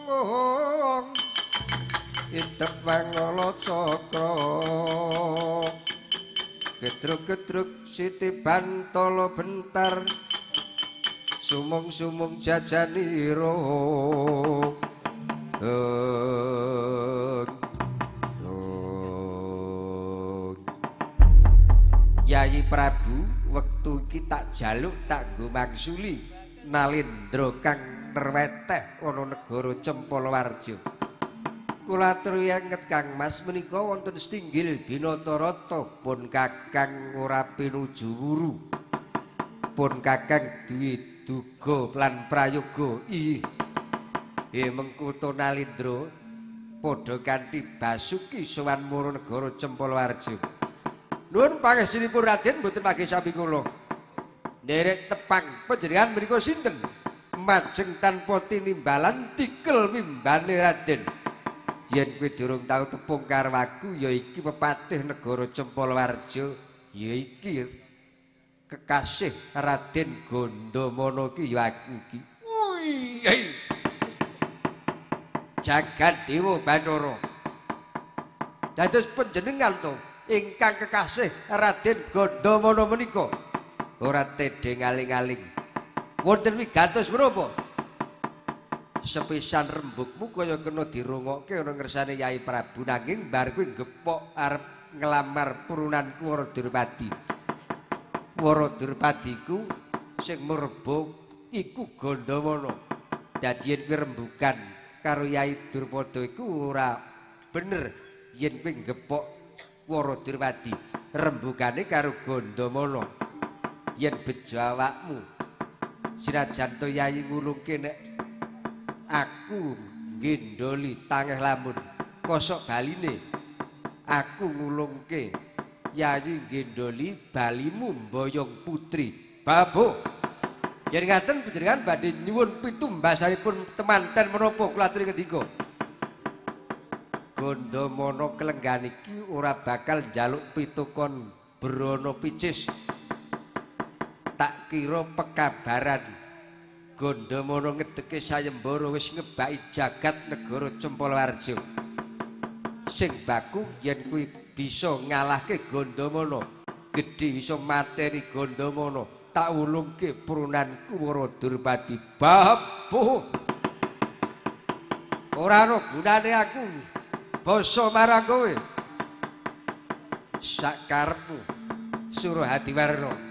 Ong itep mangala cakra gedruk-gedruk siti bantala bentar sumung-sumung jajanira. Yayi Prabu wektu iki tak jaluk tak nggo mangsuli Nalendra kang nerweteh ana negara Cempalawarja. Kula aturi anget Kang Mas menika wonten setinggil Binatarata pun Kakang ora pinuju wuru. Pun Kakang duwe duga lan prayoga. Ih. Mengko to Nalendra padha kanthi Basuki sowan marang negara Cempalawarja. Nuwun pangestunipun Raden mboten mangke sami kula. Nderek tepang panjenengan mriku sinten? Majeng tanpa tinimbalan tikel wimbane Raden. Yen kowe durung tau tepung karo aku ya iki pepatih negara Cempalawarja, ya iki kekasih Raden Gandamana iki ya aku iki. Wih. Jagat Dewa Bathara. Dados panjenengan to ingkang kekasih Raden Gandamana menika ora tedhe ngaling-aling. Wonten wigatos menapa? Sepisan rembugmu kaya kena dirungokke ana ngersane Yai Prabu nanging bar kuwi gepok arep nglamar purunanku Wara Durpadi. Wara Durpadiku sing murba iku Gandamana. Dadi yen kuwi rembugan karo Yai Durpada iku ora bener yen kuwi gepok Wara Durpadi, rembugane karo Gandamana. Yen bejo awakmu senajan to Yai ngulungke nek aku nggendoli tangeh lamun kosok baline aku ngulungke Yai nggendoli balimu mboyong putri babu. Yen ngaten panjenengan badhe nyuwun pitumbasanipun temanten menapa kula aturi ngendika. Gandamana kelenggan iki ora bakal njaluk pitukon brana picis. Tak kira pekabaran Gandamana ngedeke sayembara wis ngebaki jagat negara Cempalawarja. Sing baku yen kuwi bisa ngalahke Gandamana, gedhe bisa mateni Gandamana, tak wulungke purunanku Wara Durpadi. Babu. Ora ana gunane aku basa marang kowe. Sakarepmu Surahadiwarna.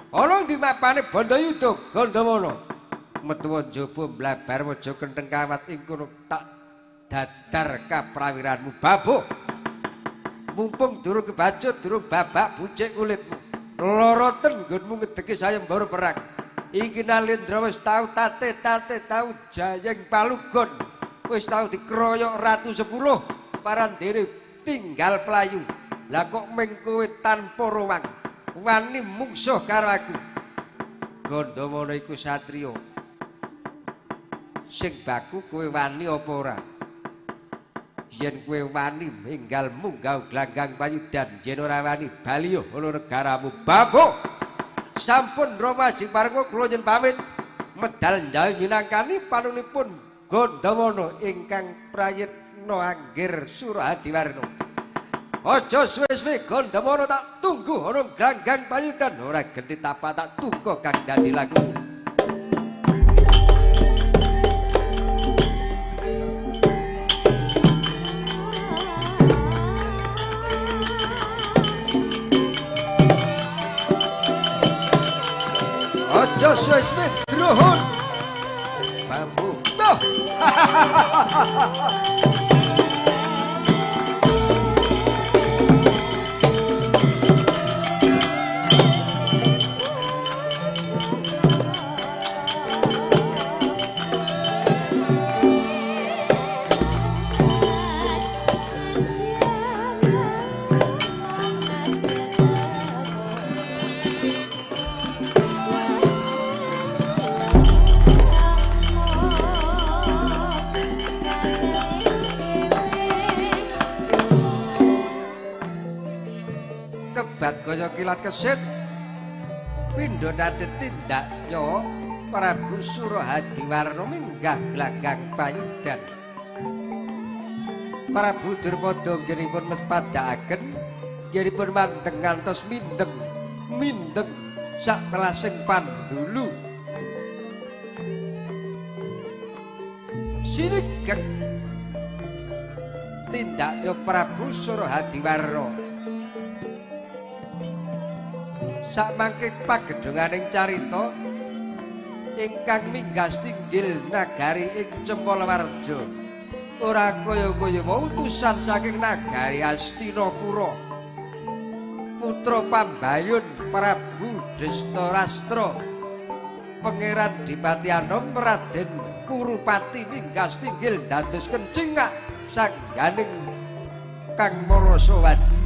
Ana ndi mapane Bandayuda Gandamana? Metu njaba mlabar waja kentheng kawat ing kono tak dadar kaprawiranmu babu. Mumpung durung kebacut durung babak bucik kulitmu. Loroten nggonmu ngedeke sayembara perang. Iki Nalendra wis tau tate-tate tau jayeng palugon. Wis tau dikeroyok Ratu Sepuluh parandene tinggal pelayu. Lah kok ming kowe tanpa ruwang wani mungsuh karo aku. Gandamana iku satriya sing baku kowe wani apa ora? Yen kowe wani enggal munggah glanggang payudan, yen ora wani bali ana negaramu. Babu. Sampun Rama Aji Parengga kula nyen pamit medal njawi minangkani panunipun Gandamana ingkang prayitna anggir Surahadiwarna. Aja suwe-suwe Gandamana tak tunggu ana glanggang payudan ora genti tapa tak tunggu kang dadi laku. Aja suwe-suwe druhun bambu tuh. Kebat kaya kilat kesit pindha nate tindaknya Prabu Surahadiwarna minggah glanggang payudan. Prabu Durpada nggenipun mespadhakaken nggenipun mandeng ngantos mindeng mindeng sak telasing pandulu. Sinigek tindaknya Prabu Surahadiwarna. Sakmangke pagedhonganing carita ingkang minggas tinggil nagari ing Cempalawarja ora kaya-kaya utusan saking nagari Astinapura putra pambayun Prabu Destarastra Pangeran Dipati Anom Raden Kurupati minggas tinggil dados kencingak sangganing Kang Marasawan.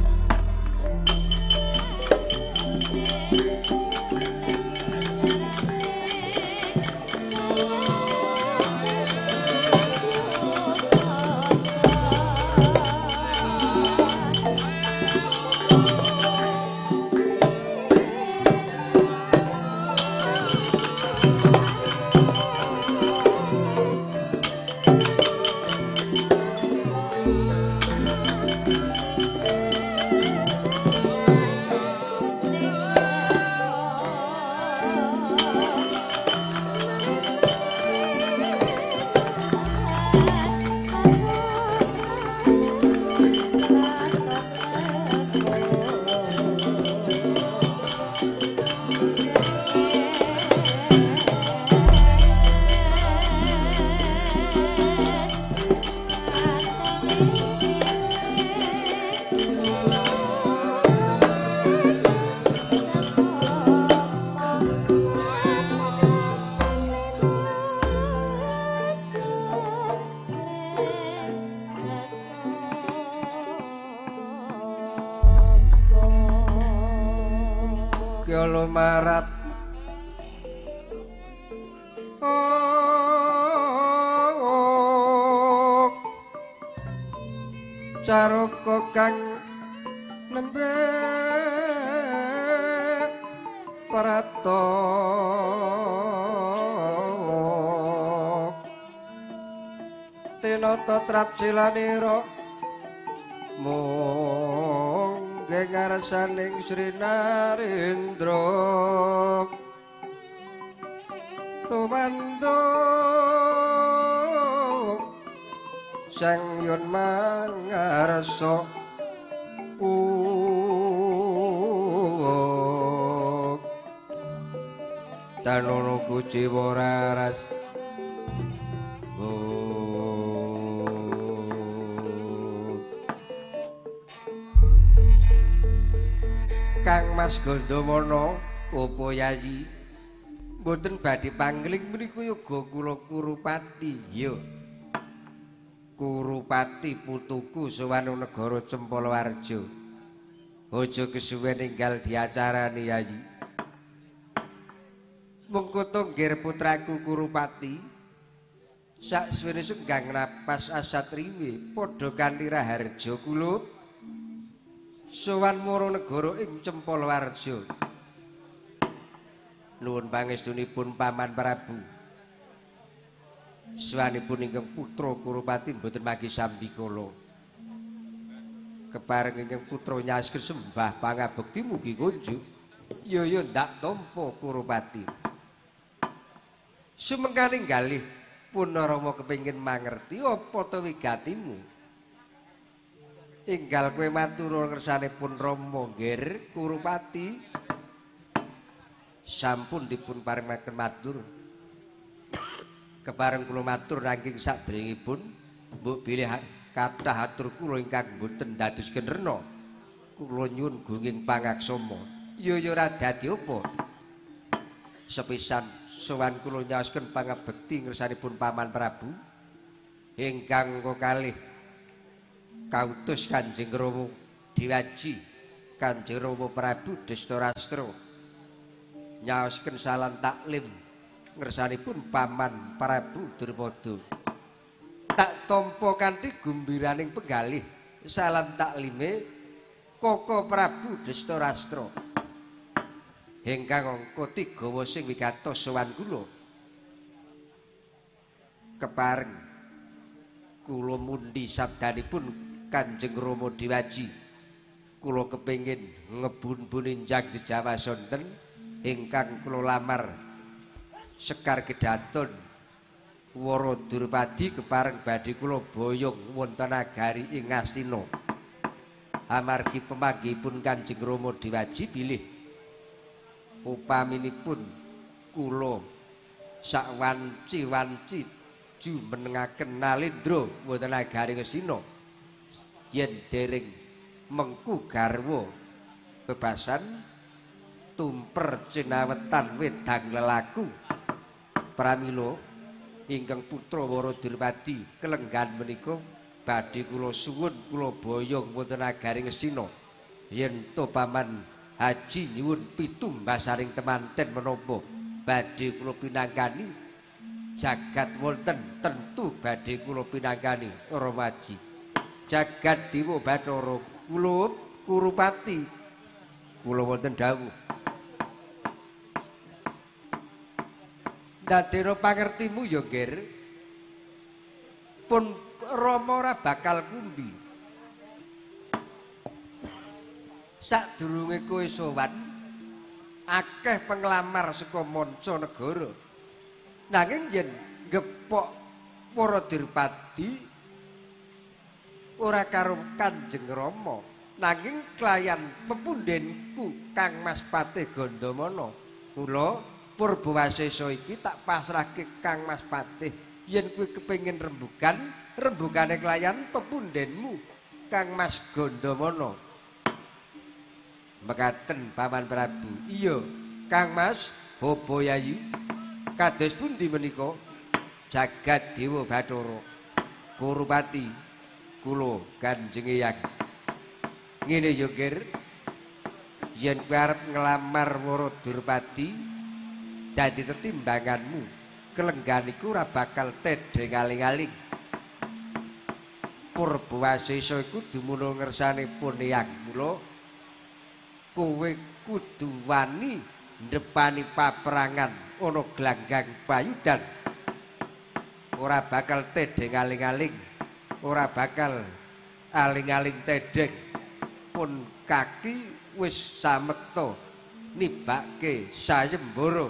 Lumarap oh, caraka kang nembe prata tinata trapsilanira mung ngarsaning Sri Narendra tumanduk Sang Yun mangarsa tanono kuciwa raras. Kang Mas Gandamana apa Yayi mboten badhe pangling mriku yoga kula Kurupati. Ya Kurupati putuku sowan negara Cempalawarja. Aja kesuwen enggal diacarani Yayi. Mengko nggir putraku Kurupati sak suwene senggang napas asatriwe padha kanthi raharja kula sowan mara negara ing Cempalawarja. Nuwun pangestunipun Paman Prabu. Sowanipun ingkang putra Kurupati mboten magi sambikala. Kepareng ingkang putra nyaosken sembah pangabekti mugi kunjuk. Ya ya ndak tampa Kurupati. Sumengkaning galih Punarama kepengin mangerti apa ta wigatimu. Enggal kowe matur ngersane pun Rama nggir Kurupati. Sampun dipun parengaken matur. Kepareng kula matur nanging sakderengipun mbok bilih kathah atur kula ingkang boten dadosken rena. Kula nyuwun gunging pangaksama. Ya ya ora dadi apa. Sepisan sowan kula nyaosken pangabekti ngersanipun Paman Prabu ingkang kalih kautus Kanjeng Rama Dewaji, Kanjeng Rama Prabu Destarastra nyaosken salam taklim ngersanipun Paman Prabu Drupada. Tak tampa kanthi gumbiraning penggalih salam taklime Koko Prabu Destarastra ingkang angka 3 sing wigatos sowan kula. Kepareng kula mundi sabdanipun Kanjeng Rama Dewaji, kula kepengin ngebun-bun injang Jawa sonten ingkang kula lamar Sekar Kedaton Wara Durpadi kepareng badhe kula boyong wonten nagari ing Ngastina. Amargi pemanggihipun Kanjeng Rama Dewaji bilih upaminipun kula sakwanci-wanci jumenengaken nalendra wonten nagari Ngastina yen dereng mengku garwa bebasan tumper cinawetan wedang lelaku. Pramila ingkang putra Wara Durpadi kelenggan menika badhe kula suwun kula boyong wonten nagari Ngastina yen to Paman Haji nyuwun pitumbasaring temanten menapa badhe kula pinangkani jagat wonten tentu badhe kula pinangkani Rama Haji. Jagat Dewa Bathara kula Kurupati kula wonten dawuh. Dadera pangertimu ya nggir, pun Rama ora bakal kumbi. Sadurunge kowe sowan akeh penglamar saka manca negara. Nanging yen gepok Wara Durpadi ora karo Kanjeng Rama, nanging klayan pepundhenku Kang Mas Patih Gandamana. Mula Purbawasesa iki tak pasrahke Kang Mas Patih. Yen kowe kepengin rembugan, rembugane klayan pepundhenmu Kang Mas Gandamana. Mekaten Paman Prabu. Iya, Kang Mas, hobo yayi. Kados pundi menika? Jagat Dewa Bathara Kurupati kula Kanjeng Eyang. Ngene ya, Ngger. Yen kowe arep nglamar Wara Durpadi dadi tetimbanganmu, kelenggan iku ora bakal tedheng aling-aling. Purbawasesa iku dumunung ngersanipun Eyang. Mula kowe kudu wani ndepani paperangan ana glanggang payudan. Ora bakal tedheng aling-aling, ora bakal aling-aling tedheng. Pun kaki wis samekta nibake sayembara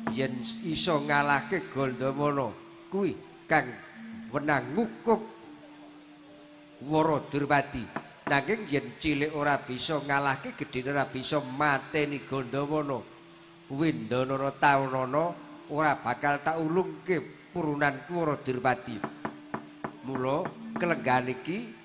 yen iso ngalahke Gandamana kuwi kang wenang ngukup Wara Durpadi. Nanging yen cilik ora bisa ngalahke, gedhene ora bisa mateni Gandamana, Windanana taunana ora bakal tak ulungke purunanku Wara Durpadi. Mula kelenggan iki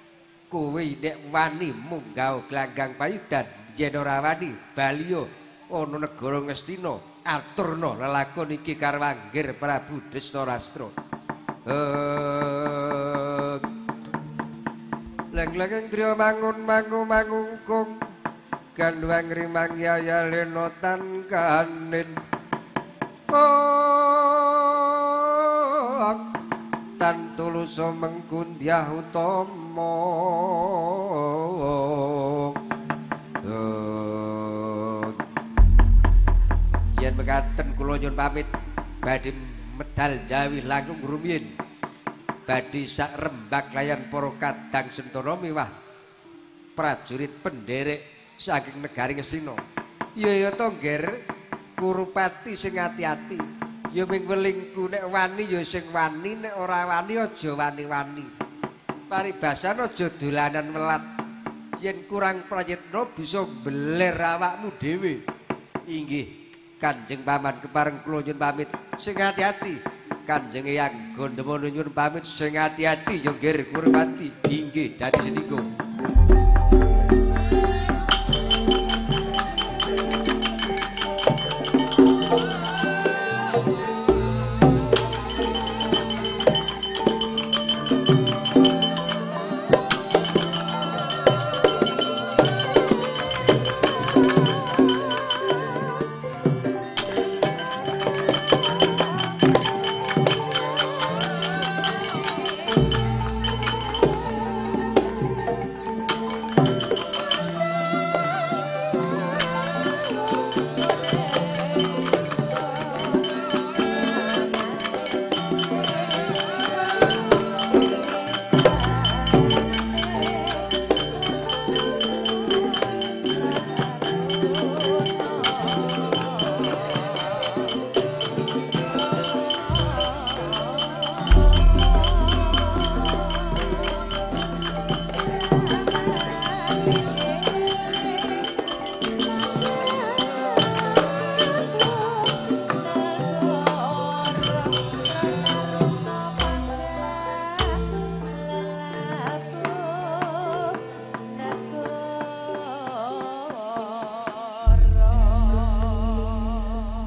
kowe nek wani munggah glanggang payudan, yen ora wani baliya ana negara Ngastina, aturna lelakon iki karo Anggir Prabu Destarastra. Leng-lengeng driya mangun mangu mangungkung gandwang rimang yaya lena tan kanin tan tulusa mengkundyah utama. Yen mekaten kula nyuwun pamit badhe medal Jawi langkung rumiyin. Badhe sak rembak layan para kadang sentana miwah prajurit penderek saking negari Ngastina. Ya ya to, Ngger, Kurupati sing ati-ati. Ya ming welingku nek wani ya sing wani, nek ora wani aja wani-wani. Paribasan aja dolanan welat. Yen kurang prayitna bisa beler awakmu dhewe. Inggih, Kanjeng Paman kepareng kula nyuwun pamit. Sing ati-ati. Kanjeng Eyang Gandamana nyuwun pamit sing ati-ati ya Ngger Kurupati. Inggih, dadi sendika.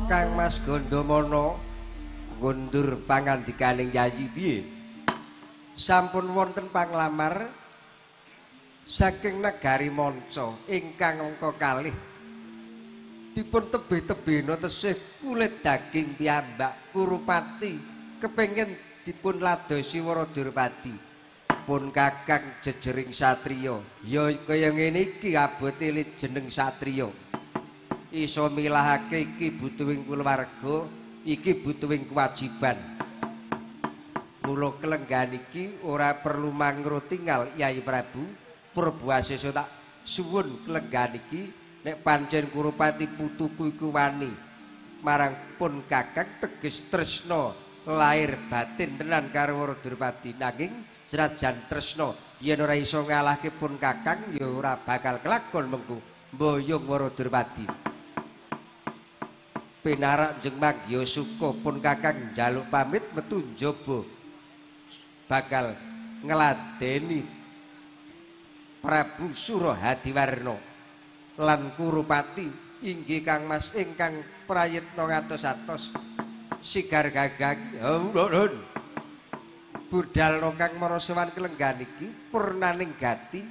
Kang Mas Gandamana ngundur pangandikaning Yayi piye? Sampun wonten panglamar saking negari Manca ingkang angka kalih dipun tebih-tebihna tesih kulit daging piyambak Kurupati kepengin dipun ladosi Waradurpati. Pun kakang jejering satriya ya kaya ngene iki abote jeneng satriya. Iso milahake iki butuhing kulawarga, iki butuhing kewajiban. Mula kelenggahan iki ora perlu mangro tinggal Yai Prabu Purba Asesa tak suwun kelenggahan iki nek pancen Kurupati putuku iku wani marang pun kakang teges tresna lahir batin tenan karo Waradurpati. Nanging senajan tresna yen ora iso ngalahke pun kakang ya ora bakal kelakon mengko mboyong Waradurpati. Pinarak jeng manggiya suka pun kakang njaluk pamit metu njaba bakal ngladeni Prabu Surahadiwarna lan Kurupati inggih Kang Mas ingkang prayitna ngatos-atos sigar gagang nuwun budalna Kang Marasawan kelenggahan iki purnaning gati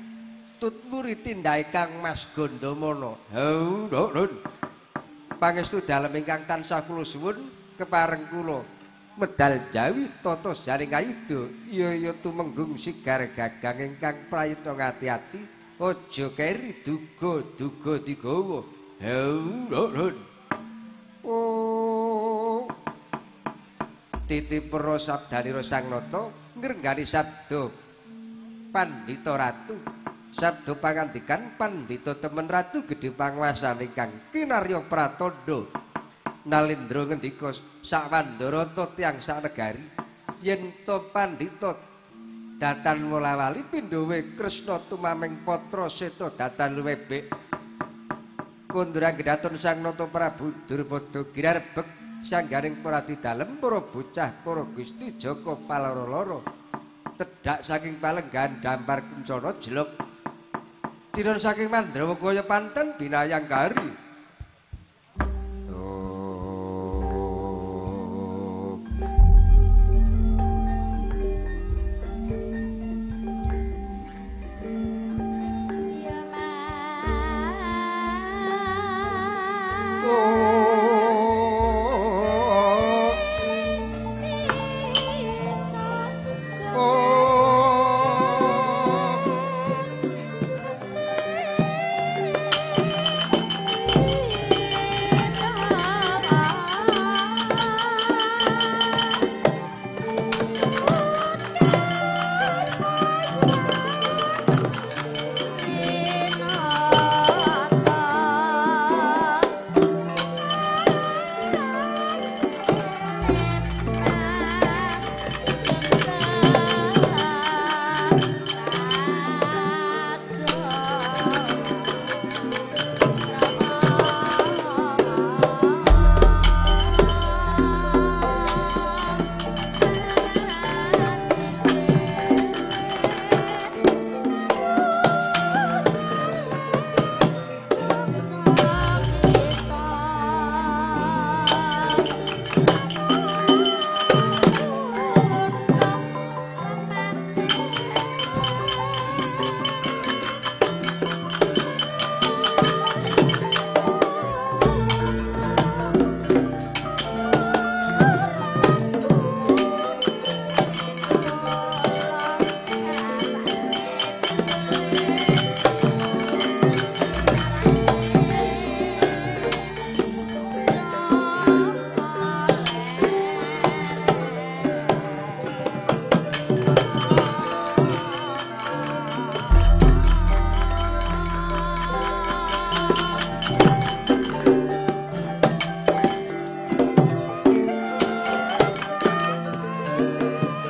tut muri tindake Kang Mas Gandamana. Nuwun pangestu dalem ingkang tansah kula suwun kepareng kula medal jawi tata jaring kayuda iya iya tumenggung sigar gagang ingkang prayitna ngati-ati aja keri duga-duga digawa. Nuwun. Oh titipera sabdanira Sang Nata ngrenggani sabda Pandhita Ratu. Sabda pangandikan Pandhita temen Ratu gedhe panguwasan ingkang kinarya pratandha. Nalendra ngendika sakwandharata tiyang saknegari yen to pandhita datan wolawali pindhowe Kresna tumameng patra seta datan luwebek. Kondurang gedatun Sang Nata Prabu Durpada girarbek sanggaring prati dalem para bocah para gusti Jaka paloro-loro tedhak saking palenggahan dampar kencana jelok Tidur saking Mandrawa kaya panten binayang kari. Oh. Thank you.